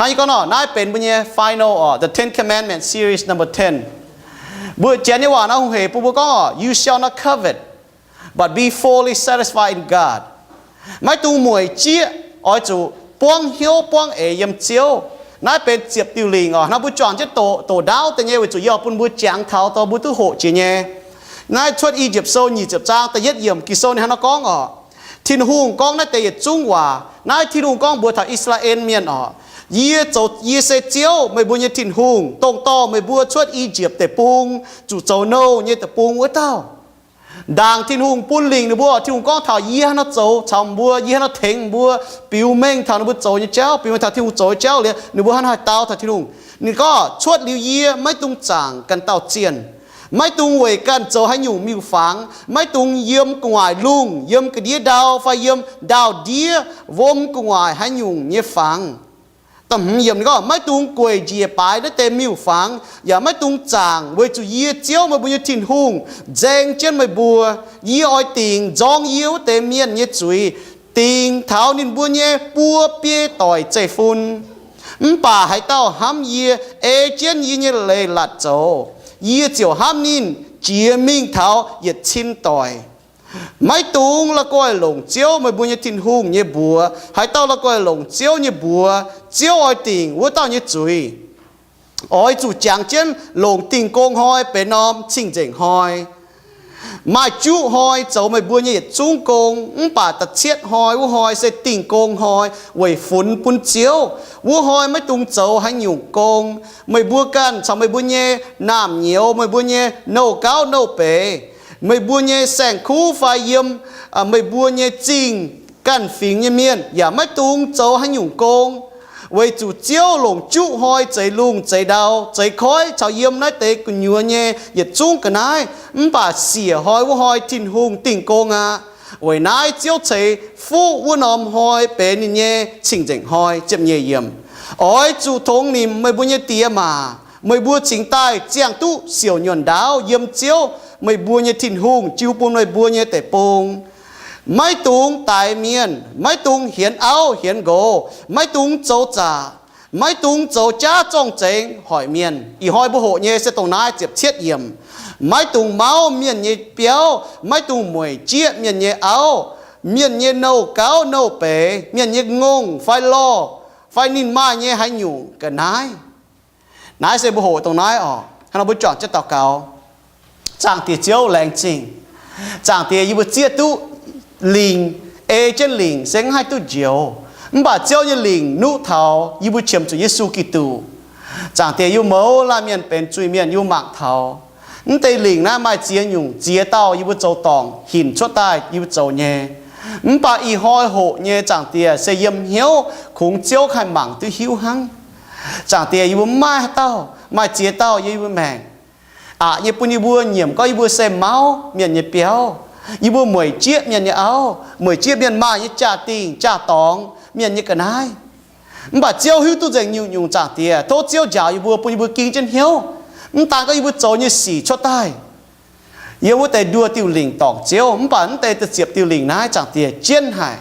Hnangv yie gorngv nor, naaiv benx mbuo nyei final, orqc, the Ten Commandments series number ten. Mbuo Janx nyei waac naaiv hungh hec bun mbuo gorngv, orqc, you shall not covet, but be fully satisfied in God. Maiv dungx mueic jieqv, oix zuqc buangv hnyouv buangv eix yiem Ziouv. Naaiv benx ziepc diuh lingc, orqc. Hnangv mbuo juangc jienv doqc, doqc ndaauv deix nyei, weic zuqc yie oix bun mbuo jangx taux dorh mbuo duqv hoqc jiex nyei. Naaiv Cuotv I^yipv Sou nyic ziepc zaang da'yietv yiemc Ging-Sou ninh hnangv naaiv gorngv, orqc. Tin-Hungh gorngv naaiv deix yietc zungv waac. Naaiv Tin-Hungh gorngv mbuox taux I^saa^laa^en Mienh, orqc, Yie zoux, yie se Ziouv, meih mbuo nyei Tin-Hungh, dongh dorh meih mbuo cuotv I^yipv Deic-Bung, zuqc zoux nouh nyei deic-bung wuov dauh. Ndaangc Tin-Hungh bun lingc ninh mbuo, Tin-Hungh gorngv taux, Yie hnangv nor zoux caux mbuo, yie hnangv nor tengx mbuo, biux mengh taux ninh mbuo zoux nyei jauv, biux mengh taux Tin-Hungh zoux nyei jauv liuz, ninh mbuo hnangv nor haih dau taux Tin-Hungh. Ninh gorngv, Cuotv liuz yie maiv dungx zaangc ganh dauh zienh. Maiv dungx weic ganh zoux haaix nyungc miuc-fangx. Maiv dungx yiem gu'nguaaic lungh, yiem ga'ndiev ndau, fai yiem ndau-ndiev wuom gu'nguaaic haaix nyungc nyei fangx. Da'hmz yiemc ninh gorngv, Maiv dungx gueic njiec baaix naaiv deix miuc-fangx, yaac maiv dungx zaangc, weic zuqc yie, Ziouv, meih mbuo nyei Tin-Hungh, nzaeng jienv meih mbuo. Yie oix dingc nzorng yie wuov deix mienh nyei zuiz, dingc taux ninh mbuo nyei buo biei doic zeiv-fun. Mv baac haaix dauh hnamv yie, ei jienv yie nyei leiz-latc zoux, yie ziouc hnamv ninh jiex mingh taux yietc cin doic. Maiv dungx la'guaih longc Ziouv, meih mbuo nyei Tin-Hungh, nyei mbuox. Haaix dauh la'guaih longc Ziouv nyei mbuox, Ziouv oix dingc wuov dauh nyei zuiz. Oix zuqc jangx jienv longc Dingh Gong Hnoi benx norm Cing-Nzengc Hnoi. Maaih juqv hnoi zoux meih mbuo nyei yietc zungv gong, mv baac da'cietv hnoi, wuov hnoi se Dingh Gong Hnoi, weic funx bun Ziouv. Wuov hnoi maiv dungx zoux haaix nyungc gong. Meih mbuo ganh caux meih mbuo nyei naamh nyouz, meih mbuo nyei nouh gauv nouh beiz, meih mbuo nyei saeng-kuv fai yiem meih mbuo nyei zingh ganh fingx nyei mienh yaac maiv dungx zoux haaix nyungc gong, weic zuqc Ziouv longc juqv hnoi zeix lungh zeix ndau, zeix koiv caux yiem naaiv deix gu'nyuoz nyei yietc zungv ga'naaiv. Mv baac siec hnoi wuov hnoi Tin-Hungh dingh gong aqv. Weic naaiv Ziouv ceix fuqv wuov norm hnoi benx ninh nyei Cing-Nzengc Hnoi. Ziepc nyeic yiemc, Oix zuqc tongx nimc meih mbuo nyei diex maac. Meih mbuo cingx daaih ziangh duqv siouc nyuonh ndaauv yiem Ziouv, meih mbuo nyei Tin-Hungh, jiu bun meih mbuo nyei deic-bung. Maiv dungx daix mienh, maiv dungx hienx auv hienx nqox, maiv dungx zoux zaqc, maiv dungx zoux jaav zorng-zengx hoic mienh. Ih hnoi mbuo hoqc nyei se dongh naaiv ziepc cietv yiemc. Maiv dungx mauv mienh nyei biauv, maiv dungx mueic jieqv mienh nyei auv, mienh nyei nouh gauv nouh beiz, mienh nyei ngongh fai lorh, fai ninh maaih nyei haaix nyungc ga'naaiv. Naaiv se mbuo hoqc dongh naaiv orqc. Hnangv nor mbuo juangc jienv daux gaux. Zaangc Diex Ziouv, laengz zingh. Zaangc Diex, yie mbuo zieqv duqv lingc, ei jienv lingc se mv haih duqv njoux. Mv baac Ziouv nyei lingc nuqv taux yie mbuo qiemx zuqc Yesu Giduc. Zaangc Diex, yie mbuo mouz laanh mienh benx zuiz-mienh, yie mbuo mangc taux naaiv deix lingc naaiv maaih ziex nyungc ziex dauh yie mbuo zoux dorngc hinc cuotv daaih yie mbuo zoux nyei. Mv baac ih hnoi hoqc nyei, Zaangc Diex, se yiem hnyouv kungx Ziouv haih mangc duqv hiuv hnangv. Zaangc Diex, yie mbuo mv maaih haaix dauh, maaih ziex dauh yiem yie mbuo maengc. Aqc nyei bun yie mbuo nyiemc gorngv yie mbuo se mauv mienh nyei biauv. Yie mbuo mueic jieqv mienh nyei auv, mueic jieqv mienh maaih nyei jaa-dingh jaa-dorngx, mienh nyei ga'naaiv. Mv baac Ziouv hiuv duqv nzengc nyungc-nyungc, Zaangc Diex. Tov Ziouv njaaux yie mbuo, bun yie mbuo ging jienv hnyouv, mv daan gorngv yie mbuo zoux nyei sic cuotv daaih yiem wuov deix nduoh diuh lingc dorngc Ziouv, mv baac mv deix da'ziepc diuh lingc naaiv, Zaangc Diex, jienv haic,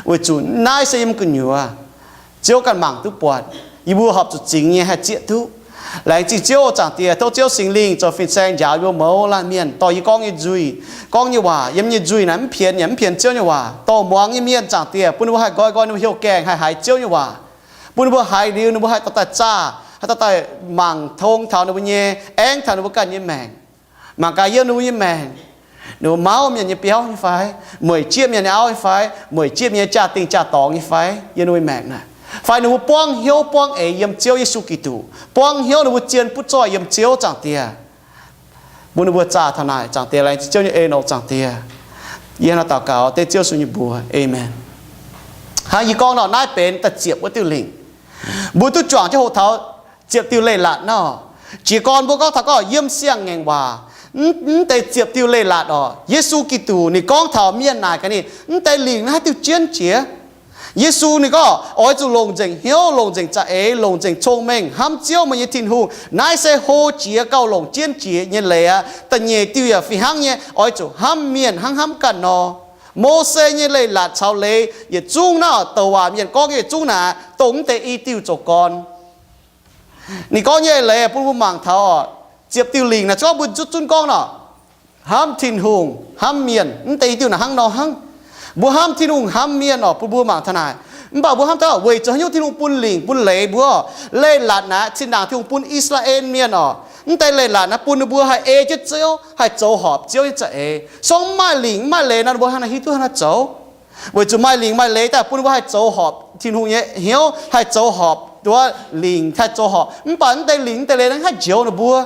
weic zuqc naaiv se yiem gu'nyuoz Ziouv ganh mangc duqv buatc. Yie mbuo horpc zuqc zingx nyei haih zieqv duqv. Laengz zingh Ziouv, Zaangc Diex. Tov Ziouv Singx Lingh zoux fin-saeng njaaux yie mbuo mouz laanh mienh dorh yie gorngv nyei nzuih, gorngv nyei waac, yiem nyei nzuih naaic mv pienx yaac mv pienx Ziouv nyei waac. Dorh muangx nyei mienh, Zaangc Diex, bun ninh mbuo haih nqoi nqoi ninh mbuo hnyouv gaengh haih haiz Ziouv nyei waac, bun ninh mbuo haiz liuz ninh mbuo haih dorh daaih zaah, haih dorh daaih mangc tong taux ninh mbuo nyei, aengx taux ninh mbuo ganh nyei maengc. Mangc gaax yiem ninh mbuo nyei maengc, ninh mbuo mauv mienh nyei biauv nyei fai, mueic jieqv mienh nyei auv nyei fai, mueic jieqv mienh nyei jaa-dingh jaa-dorngx nyei fai, yiem ninh mbuo nyei maengc naaic, fai ninh mbuo buangv hnyouv buangv eix yiem Ziouv Yesu Giduc, buangv hnyouv ninh mbuo zien butv-zoih yiem Ziouv, Zaangc Diex. Bun ninh mbuo zaah taux naaic, Zaangc Diex. Laengz zingh Ziouv nyei en oc, Zaangc Diex. Yie hnangv naaiv daux gaux dengv Ziouv Yesu nyei mbuox, aamen. Hnangv yie gorngv nor, naaiv benx da'ziepc wuov diuh lingc. Mbuo duqv juangc jienv hoqc taux ziepc diuh leiz-latc nor. Jiez gorn mbuo gorngv taux gorngv yiem siang-ngaengc waac, mv deix ziepc diuh leiz-latc orqc, Yesu Giduc ninh gorngv taux mienh naaic gaax ninh, mv deix lingc naaiv diuh jienv jiex. Yesu ninh gorngv oix zuqc longc nzengc hnyouv, longc nzengc za'eix, longc nzengc cong-mengh hnamv Ziouv, meih nyei Tin-Hungh. Naaiv se hlo jiex gauh longc jienv jiex nyei leiz aqv. Da'nyeic diuh yaac fih hnangv nyei, oix zuqc hnamv mienh hnangv hnamv ganh nor. Mose nyei leiz-latc caux leiz yietc zungv naaiv, douc waac mienh gorngv nyei yietc zungv naaic, dongh mv deix i diuh zoux gorn. Ninh gorngv nyei leiz bun mbuo mangc taux oc, ziepc diuh lingc naaic, se gorngv mbuo zutv zunv gorngv nor, hnamv Tin-Hungh, hnamv mienh, mv deix i diuh naaic hnangv nor hnangv. Mbuo hnamv Tin-Hungh, hnamv mienh oc, bun mbuo mangc taux naaic. Mv baac mbuo hnamv taux weic zuqc haaix nyungc Tin-Hungh bun lingc bun leiz mbuo oc. Leiz-latc naaic zinh ndaangc Tin-Hungh bun I^saa^laa^en Mienh oc, mv deix leiz-latc naaiv bun ninh mbuo haih ei jienv Ziouv, haih zoux horpc Ziouv nyei za'eix. Se gorngv maiv maaih lingc, maiv maaih leiz nor, ninh mbuo haaix nor hiuv duqv haaix nor zoux? Weic zuqc maaih lingc maaih leiz daaih bun ninh mbuo haih zoux horpc Tin-Hungh nyei hnyouv, haih zoux horpc duqv lingc, haih zoux horpc. Mv baac mv deix lingc, mv deix leiz naaiv haih njoux ninh mbuo.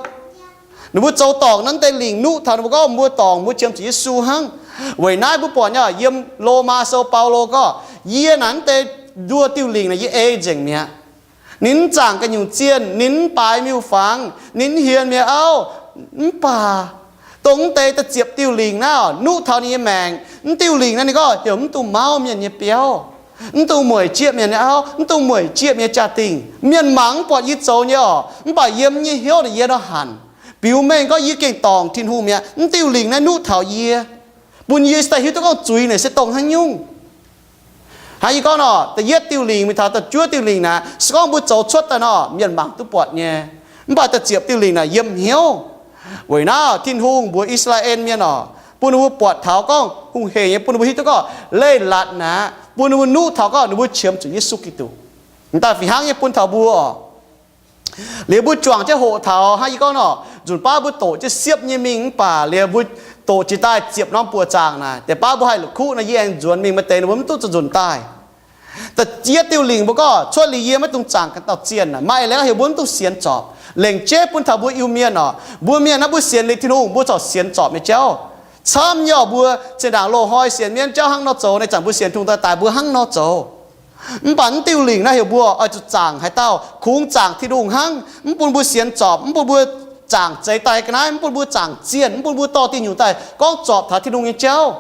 Ninh mbuo zoux dorngc naaiv, mv deix lingc nuqv taux ninh mbuo gorngv mbuo dorngc, mbuo qiemx zuqc Yesu hnangv. Weic naaiv mbuo buatc nyei yiem Lomaa Sou Baulo gorngv, yie naaic mv deix nduoh diuh lingc naaic yie ei nzengc mi'aqv. Ninh mv zaangc ganh nyungc zienh, ninh mv baaix miuc-fangx, ninh mv hienx mi'aqv auv. Mv baac dongh mv deix da'ziepc diuh lingc naaiv oc, nuqv taux ninh nyei maengc. Mv diuh lingc naaiv ninh gorngv heuc mv dungx mauv mienh nyei biauv, mv dungx mueic jieqv mienh nyei auv, mv dungx mueic jieqv mienh nyei jaa-dingh. Mienh mangc mv buatc yie zoux nyei oc, mv baac yiem nyei hnyouv naaic yie nor hanc. Biux mengh gorngv yie gengh dorngc Tin-Hungh mi'aqv. Mv diuh lingc naaiv nuqv taux yie, bun yie daaih hiuv duqv gorngv zuiz naaic se dongh haaix nyungc. Hnangv yie gorngv nor, da'yietv diuh lingc mingh taux da'juov diuh lingc naaic, se gorngv mbuo zoux cuotv daaih nor, mienh mangc duqv buatc nyei. Mv baac da'ziepc diuh lingc naaic yiem hnyouv. Weic naaiv Tin-Hungh mbuox I^saa^laa^en Mienh oc, bun ninh mbuo buatc taux gorngv hungh heic nyei, bun ninh mbuo hiuv duqv gorngv leiz-latc naaic bun ninh mbuo nuqv taux gorngv ninh mbuo qiemx zuqc Yesu Giduc. M'daaih fih hnangv nyei bun taux mbuo oc. Liuz mbuo juangc jienv hoqc taux hnangv yie gorngv nor, nzunc baav mbuo doqc jienv siepv nyei mingh mv baac liuz mbuo doqc jiex daaih ziepc norm buoqc zaangc naaic, deix baav mbuo haih la'kuqv nor, yie aengx nzuonx mingh, maaih deix ninh mbuo mv duqv zuqc nzunc daaih. Da'yietv diuh lingc mbuo gorngv cuotv liuz yie maiv dungx zaangc ganh dauh zienh aqv. Maaih eix leiz gorngv heuc mbuo mv dungx sienx zorpc. Lengc jeiv bun taux mbuo Iu-Mienh oc, mbuo mienh naaiv mbuo sienx liuz Tin-Hungh mbuo corc sienx zorpc nyei jauv. Camv nyei oc, mbuo zinh ndaangc loz-hnoi sienx mienv jauv hnangv nor zoux, naaiv zanc mbuo sienx Tin-Hungh daaih daaih mbuo hnangv nor zoux. Mv baac mv diuh lingc naaiv heuc mbuo oix zuqc zaangc haaix dauh, kungx zaangc Tin-Hungh hnangv, mv bun mbuo sienx zorpc, mv bun mbuo zaangc zeix daaih ga'naaiv, mv bun mbuo zaangc zienh, mv bun mbuo dorh diuh nyungc daaih gorngv zorpc taux Tin-Hungh nyei jauv.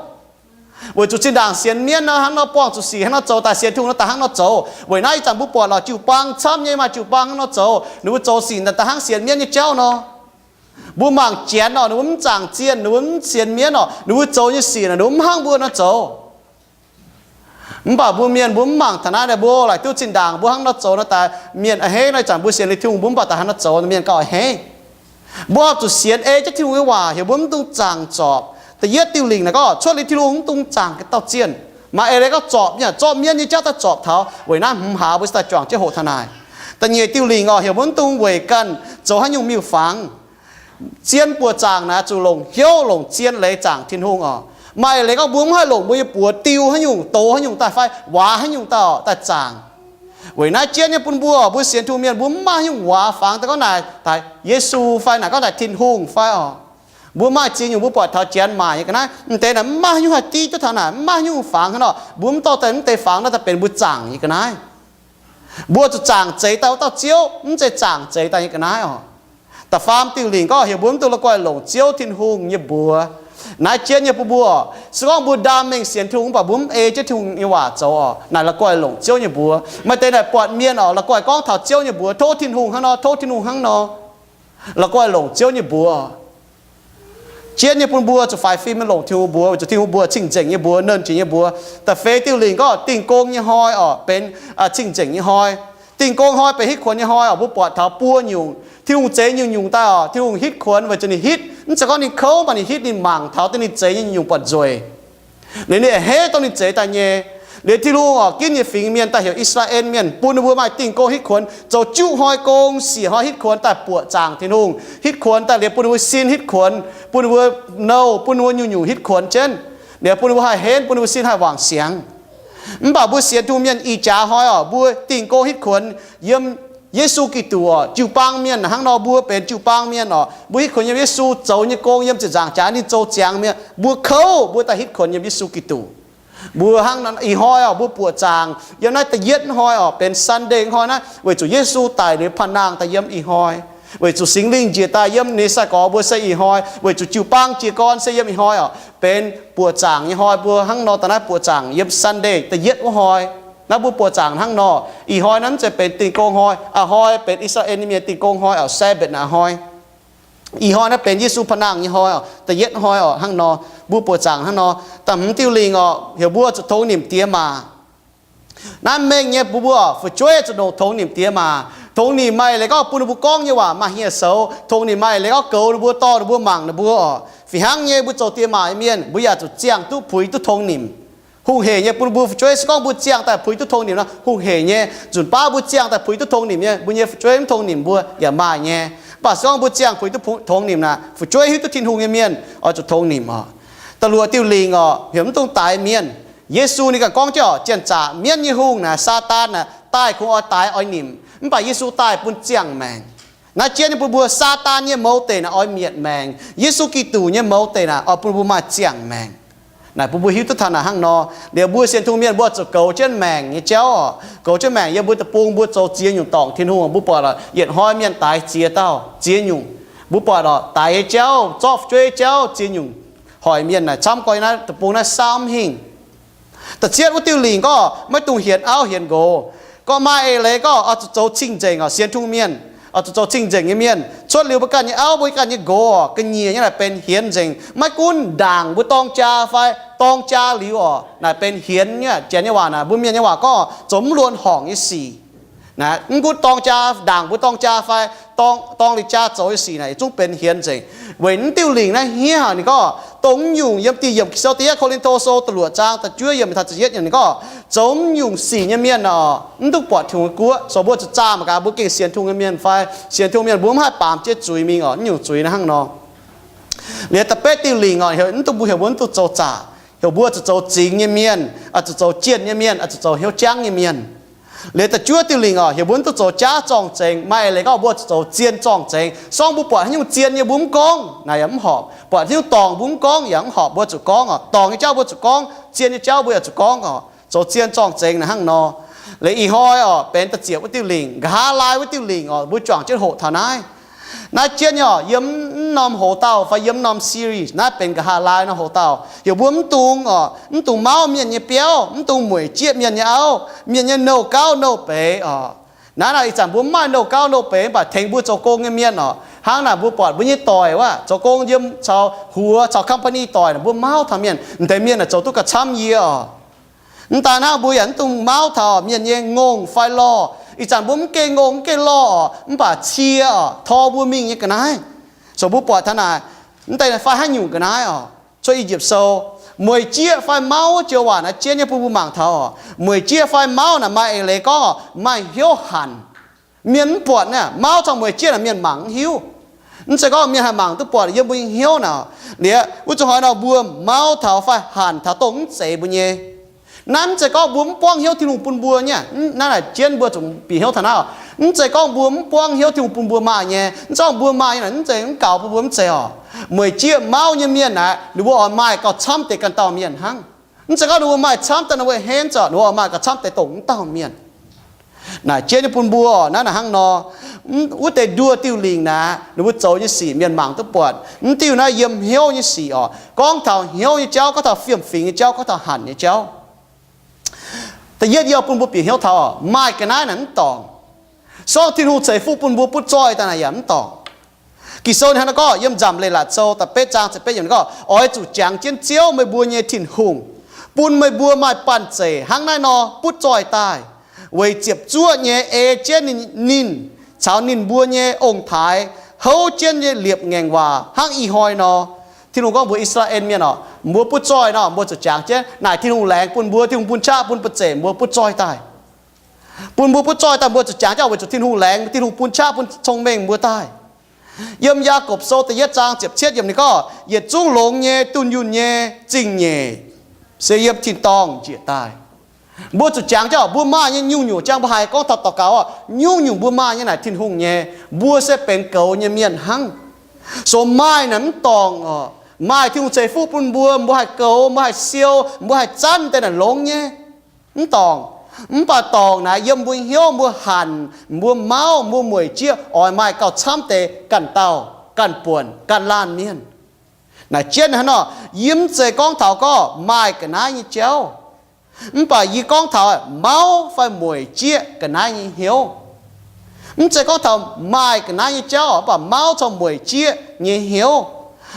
Weic zuqc zinh ndaangc sienx mienv nor hnangv nor buangh zuqc sic hnangv nor zoux, daaih sienx Tin-Hungh nor daaih hnangv nor zoux. Weic naaiv ih zanc mbuo buatc lorqc, jiu-baang camv nyei maaih jiu-baang hnangv nor zoux, ninh mbuo zoux sic daaih hnangv sienx mienv nyei jauv nor. Mbuo mangc Janx oc, ninh mbuo mv zaangc zienh, ninh mbuo mv sienx mienv oc, ninh mbuo zoux nyei sic naaic ninh mbuo mv hnangv mbuo nor zoux. Mv baac mbuo mienh mbuo mv mangc taux naaiv, mbuo laaic duqv zinh ndaangc mbuo hnangv nor zoux nor daaih mienh a'hneiv nor, ih zanc mbuo sienx liuz Tin-Hungh mbuo mv baac daaih hnangv nor zoux, mienh gauh a'hneiv. Mbuo oix zuqc sienx ei jienv Tin-Hungh nyei waac, heuc mbuo mv dungx zaangc zorpc. Da'yietv diuh lingc naaic gorngv cuotv liuz Tin-Hungh mv dungx zaangc ganh dauh zienh. Maaih eix leiz gorngv zorpc nyei, zorqv mienv nyei jauv daaih zorpc taux. Weic naaiv hmz hlaax mbuo daaih juangc jienv hoqc taux naaic. Da'nyeic diuh lingc oc, heuc mbuo mv dungx weic ganh zoux haaix nyungc miuc-fangx. Zien buoqc zaangc naaic zuqc longc hnyouv longc zien leiz zaangc Tin-Hungh oc. Maaih eix leiz gorngv mbuo mv haih longc mbuo nyei buoz diu haaix nyungc, doz haaix nyungc daaih fai waac haaix nyungc daaih oc daaih zaangc. Weic naaiv jienv nyei bun mbuo, mbuo sienx Tin-Hungh mienh mbuo mv maaih haaix nyungc waac fangx daaih gorngv naaic daaih Yesu fai naaic gorngv daaih Tin-Hungh fai oc. Mbuo maaih ziex nyungc mbuo buatc taux Janx maaic nyei ga'naaiv, m'deix naaic mv maaih haaix nyungc haih div duqv taux naaic, mv maaih haaix nyungc fangx haaix nor, mbuo mv dorh daaih mv deix fangx nor daaih benx mbuo zaangc nyei ga'naaiv. Mbuo zuqc zaangc zeix daaih wuov dauh Ziouv, mv zeiz zaangc zeix daaih nyei ga'naaiv oc. Da'faam diuh lingc gorngv heuc mbuo mv dungx la'guaih longc Ziouv Tin-Hungh nyei mbuox. Naaiv jienv nyei bun mbuo oc, se gorngv mbuo ndaam mengh sienx Tin-Hungh mv baac mbuo mv ei jienv Tin-Hungh nyei waac zoux oc, naaic la'guaih longc Ziouv nyei mbuox. Maaih deix naaic buatc mienh oc, la'guaih gorngv taux Ziouv nyei mbuox, tov Tin-Hungh hnangv nor, tov Tin-Hungh hnangv nor, la'guaih longc Ziouv nyei mbuox. Jienv nyei bun mbuo zuqc faix fim nyei longc Tin-Hungh mbuox, weic zuqc Tin-Hungh mbuox cing-nzengc nyei mbuox, nernh jiex nyei mbuox. Da'feix diuh lingc gorngv dingh gong nyei hnoi oc, benx cing-nzengc nyei hnoi. Dingh gong hnoi benx hitv kuonx nyei hnoi oc. Mbuo buatc taux buo nyungc, Tin-Hungh zeix nyungc-nyungc daaih oc, Tin-Hungh hitv kuonx weic zuqc ninh hitv, mv zeiz gorngv ninh kouv, mv baac ninh hitv, ninh mangc taux dongh ninh zeix nyei nyungc-nyungc buatc nzueic. Liuz ninh a'hneiv dongh ninh zeix daaih nyei. Liuz Tin-Hungh oc, ginv nyei fingx mienh daaih heuc I^saa^laa^en Mienh, bun ninh mbuo maaih dingh gong hitv kuonx, zoux juqv hnoi gong, siec hnoi hitv kuonx daaih buoqc zaangc Tin-Hungh, hitv kuonx daaih liuz bun ninh mbuo sin hitv kuonx, bun ninh mbuo nouh, bun ninh mbuo nyungc-nyungc hitv kuonx jienv. Liuz bun ninh mbuo haih henv, bun ninh mbuo sin haih wangc siangx. Mv baac mbuo sienx Tin-Hungh mienh ih jaax hnoi oc, mbuo dingh gong hitv kuonx yiem Yesu Giduc oc. Jiu-baang mienh hnangv nor, mbuo benx jiu-baang mienh oc, mbuo hitv kuonx yiem Yesu, zoux nyei gong yiem ziepc nzaangc jaax ninh zoux ziangx mi'aqv. Mbuo kouv, mbuo daaih hitv kuonx yiem Yesu Giduc. Mbuo hnangv ih hnoi oc, mbuo buoqc zaangc yiem naaiv da'yietv hnoi oc, benx Sunday hnoi naaiv, weic zuqc Yesu daic liuz panh nangh daaih yiem ih hnoi, weic zuqc Singx Lingh njiec daaih yiem ninh sai-gorx mbuo se ih hnoi, weic zuqc jiu-baang jiez gorn se yiem ih hnoi oc, benx buoqc zaangc nyei hnoi. Mbuo hnangv nor daaih naaiv buoqc zaangc yiem Sunday da'yietv wuov hnoi. Naaiv mbuo buoqc zaangc hnangv nor, ih hnoi naaiv mv zeiz benx dingh gong hnoi, a'hnoi benx I^saa^laa^en Mienh dingh gong hnoi oc, Sabbath naaiv hnoi. Ih hnoi naaiv benx Yesu pa'nangh nyei hnoi oc, da'yietv hnoi oc, hnangv nor. Mbuo buoqc zaangc hnangv nor. Da'hmz diuh lingc oc, heuc mbuo zuqc tongx nimc diex maac. Naaiv mengh nyei, mbuo mbuo fu'jueiv zuqc nongc tongx nimc diex maac. Tongx nimc maaih leiz gorngv bun ninh mbuo gorngv nyei waac maaih hnyouv soux. Tongx nimc maaih leiz gorngv goux ninh mbuo, dorh ninh mbuo, mangc ninh mbuo oc. Fih hnangv nyei, mbuo zoux diex maac nyei mienh, mbuo yaac zuqc ziangh duqv puix duqv tongx nimc. Hungh heic nyei, bun mbuo fu'jueiv se gorngv mbuo ziangh daaih puix duqv tongx nimc nor, hungh heic nyei. Nzunc baav mbuo ziangh daaih puix duqv tongx nimc nyei, mbuo nyei fu'jueiv mv tongx nimc mbuo yaac maaih nyei. Mv baac se gorngv mbuo ziangh puix duqv tongx nimc naaic, fu'jueiv hiuv duqv Tin-Hungh nyei mienh oix zuqc tongx nimc oc. Da'luoqc diuh lingc oc, heuc mv dungx daix mienh. Yesu ninh ganh gorngv jienv oc, janx-zaqc mienv nyei hungh naaic, Saadaan naaic, daaih kungx oix daix oix nimc. Mv baac Yesu daaih bun ziangh maengc. Naaiv jienv nyei bun mbuo, Saadaan nyei mouz deic naaic oix mietc maengc. Yesu Giduc nyei mouz deic naaic oix bun mbuo maaih ziangh maengc. Naaic bun mbuo hiuv duqv taux naaic hnangv nor. Liuz mbuo sienx Tin-Hungh mienh mbuo zuqc goux jienv maengc nyei jauv oc. Goux jienv maengc yiem mbuo deic-bung mbuo zoux ziex nyungc dorngc Tin-Hungh. Mbuo buatc oc, yietc hnoi mienh daix ziex dauh, ziex nyungc. Mbuo buatc oc, daix nyei jauv, zorqv fu'jueiv jauv, ziex nyungc hoic mienh naaic camv gorx naaiv deic-bung naaiv saauv mv hingh. Da'cietv wuov diuh lingc gorngv maiv dungx hienx auv hienx nqox. Gorngv maaih eix leiz gorngv oix zuqc zoux cing-nzengc oc, sienx Tin-Hungh mienh oix zuqc zoux cing-nzengc nyei mienh. Cuotv liuz mbuo ganh nyei auv, mbuo ganh nyei nqox oc, ga'nyiec nyei naaic benx hienx nzengc. Maiv gunv ndaangc mbuo dorng jaa fai dorng jaa liuz oc, naaic benx hienx nyei. Janx nyei waac naaic, mbuo mienh nyei waac gorngv zoux mv luonx horngc nyei sic. Naaiv mv gunv dorng jaa, ndaangc mbuo dorng jaa fai dorng, dorng liuz jaa zoux nyei sic naaic, yietc zungv benx hienx nzengc. Weic naaiv diuh lingc naaiv hniev haic ninh gorngv, dongh mv nyungc yiem dih yiemc Ging-Sou da'yietv Ko^lin^to Sou da'luoqc zaang da'juov yiemc taux da'yietv yiemc ninh gorngv, zoux mv nyungc sic nyei mienh oc, mv duqv buatc Tin-Hungh nyei guoqv. So mbuo zuqc zaah mangc gaax mbuo gengh sienx Tin-Hungh nyei mienh fai sienx Tin-Hungh mienh mbuo mv haih baamz jienv zuiz mingh oc, mv nyungc zuiz naaiv hnangv nor. Liuz da'betv diuh lingc oc, heuc mv dungx mbuo, heuc mbuo mv duqv zoux zaqc, heuc mbuo zuqc zoux zingx nyei mienh, oix zuqc zoux jienh nyei mienh, oix zuqc zoux hnyouv jangv nyei mienh. Liuz da'juov diuh lingc oc, heuc mbuo mv duqv zoux jaav zorng-zengx. Maaih eix leiz gorngv mbuo zuqc zoux zien zorng-zengx. Se gorngv mbuo buatc haaix nyungc zien nyei mbuo mv gorngv naaic yaac mv horpc. Buatc haaix nyungc dorngc mbuo mv gorngv yaac mv horpc, mbuo zuqc gorngv oc. Dorngc nyei jauv mbuo zuqc gorngv, zien nyei jauv mbuo yaac zuqc gorngv oc. Zoux zien zorng-zengx naaic hnangv nor. Liuz ih hnoi oc, benx da'ziepc wuov diuh lingc, nqa'haav laai wuov diuh lingc oc, mbuo juangc jienv hoqc taux naaiv. Naaiv jienv nyei oc, yiem mv norm hoc-dauh fai yiem mv norm series naaiv benx nqa'haav laai norm hoc-dauh, heuc mbuo mv dungx oc, mv dungx mauv mienh nyei biauv, mv dungx mueic jieqv mienh nyei auv, mienh nyei nouh gauv nouh beiz oc. Naaiv naaic ih zanc mbuo mv maaih nouh gauv nouh beiz mv baac tengx mbuo zoux gong nyei mienh oc. Hnangv naaic mbuo buatc mbuo nyei doic wuov, zoux gong yiem caux huox caux company doic naaic, mbuo mauv taux mienh, m'deix mienh naaic zoux duqv gauh camv yie oc. Mv daaih hnangv, mbuo yaac mv dungx mauv taux mienh nyei ngongh fai lorh. Ih zanc mbuo mv gengh ngongh mv gengh lorh oc, mv baac cie oc, tor mbuo mingh nyei ga'naaiv. So mbuo buatc taux naaic, mv deix fai haaix nyungc ga'naaiv oc, cuotv I^yipv Sou, mueic jieqv fai mauv joux waac naaiv jienv nyei bun mbuo mangc taux oc. Mueic jieqv fai mauv naaic maaih eix leiz gorngv oc, maaih hnyouv hanc. Mienh mv buatc naaic, mauv caux mueic jieqv naaic mienh mangc mv hiuv. Mv zeiz gorngv mienh haih mangc duqv buatc yiem mbuo nyei hnyouv naaic. Liuz wuov zuqc hnoi nor mbuo mauv taux fai hanc taux dongh mv zeiz mbuo nyei. Naaiv mv zeiz gorngv mbuo mv buangv hnyouv Tin-Hungh bun mbuo nyei. Naaiv naaic jienv mbuo zuqc bieqc hnyouv taux naaiv oc. Mv zeiz gorngv mbuo mv buangv hnyouv Tin-Hungh bun mbuo maaih nyei. Mv zeiz gorngv mbuo maaih nyei naaic mv zeiz mv gaux bun mbuo, mv zeiz oc. Mueic jieqv mauv nyei mienh naaic, ninh mbuo oix maaih gauh camv deix ganh dauh mienh hnangv. Mv zeiz gorngv ninh mbuo maaih camv deix ninh mbuo henv zoc, ninh mbuo oix maaih gauh camv deix dongh mv dauh mienh. Naaic jienv nyei bun mbuo oc, naaiv naaic hnangv nor. Wuov deix nduoh diuh lingc naaic, ninh mbuo zoux nyei sic mienh mangc duqv buatc. Mv diuh naaiv yiem hnyouv nyei sic oc. Gorngv taux hnyouv nyei jauv, gorngv taux fiem-fingx nyei jauv, gorngv taux hanc nyei jauv. Da'yietv yie bun mbuo bieqc hnyouv taux oc, maaih ga'naaiv naaic mv dorngc. Se gorngv Tin-Hungh ceix fuqv bun mbuo butv zoih daaih naaic yaac mv dorngc. Ging-Sou ninh hnangv naaiv gorngv yiem Nzamc Leiz-Latc Sou da'betv zaang ziepc betv yiemc ninh gorngv, oix zuqc jangx jienv Ziouv, meih mbuo nyei Tin-Hungh, bun meih mbuo maaih banh zeic hnangv naaiv nor butv zoih daaih, weic ziepc zuoqv nyei ei jienv ninh, ninh caux ninh mbuo nyei ong-taaix houv jienv nyei liepc ngaengc waac hnangv ih hnoi nor. Tin-Hungh gorngv mbuox I^saa^laa^en Mienh oc, mbuo butv zoih nor, mbuo zuqc jangx jienv naaic Tin-Hungh laengz bun mbuo, Tin-Hungh bun qaqv bun banh zeic mbuo butv zoih daaih. Bun mbuo butv zoih daaih, mbuo zuqc jangx jienv weic zuqc Tin-Hungh laengz, Tin-Hungh bun qaqv bun cong-mengh mbuo daaih. Yiem Yaagorpc Sou da'yietv zaang ziepc cietv yiemc ninh gorngv, yietc zungv longx nyei dunh yunh nyei zingh nyeic se yiem tin-dorngh njiec daaih. Mbuo zuqc jangx jienv mbuo maaih nyei nyungc-nyungc, jangx mbuo haiz gorngv taux daux gaux oc, nyungc-nyungc mbuo maaih nyei naaic Tin-Hungh nyei. Mbuo se benx goux nyei mienh hnangv. So maaih naaic mv dorngc oc. Maaih Tin-Hungh ceix fuqv bun mbuo, mbuo haih goux, mbuo haih siou, mbuo haih zanv deix naaic longx nyei. Mv dorngc. Mv baac dorngc naaic yiem mbuo hnyouv, mbuo hanc, mbuo mauv, mbuo mueic jieqv, oix maaih gauh camv deix ganh dauh, ganh buonc, ganh laanh mienh. Naaic jienv hnangv nor, yie mv zeiz gorngv taux gorngv maaih ga'naaiv nyei jauv. Mv baac yie gorngv taux mauv fai mueic jieqv ga'naaiv nyei hnyouv. Mv zeiz gorngv taux maaih ga'naaiv nyei jauv, mv baac mauv caux mueic jieqv nyei hnyouv.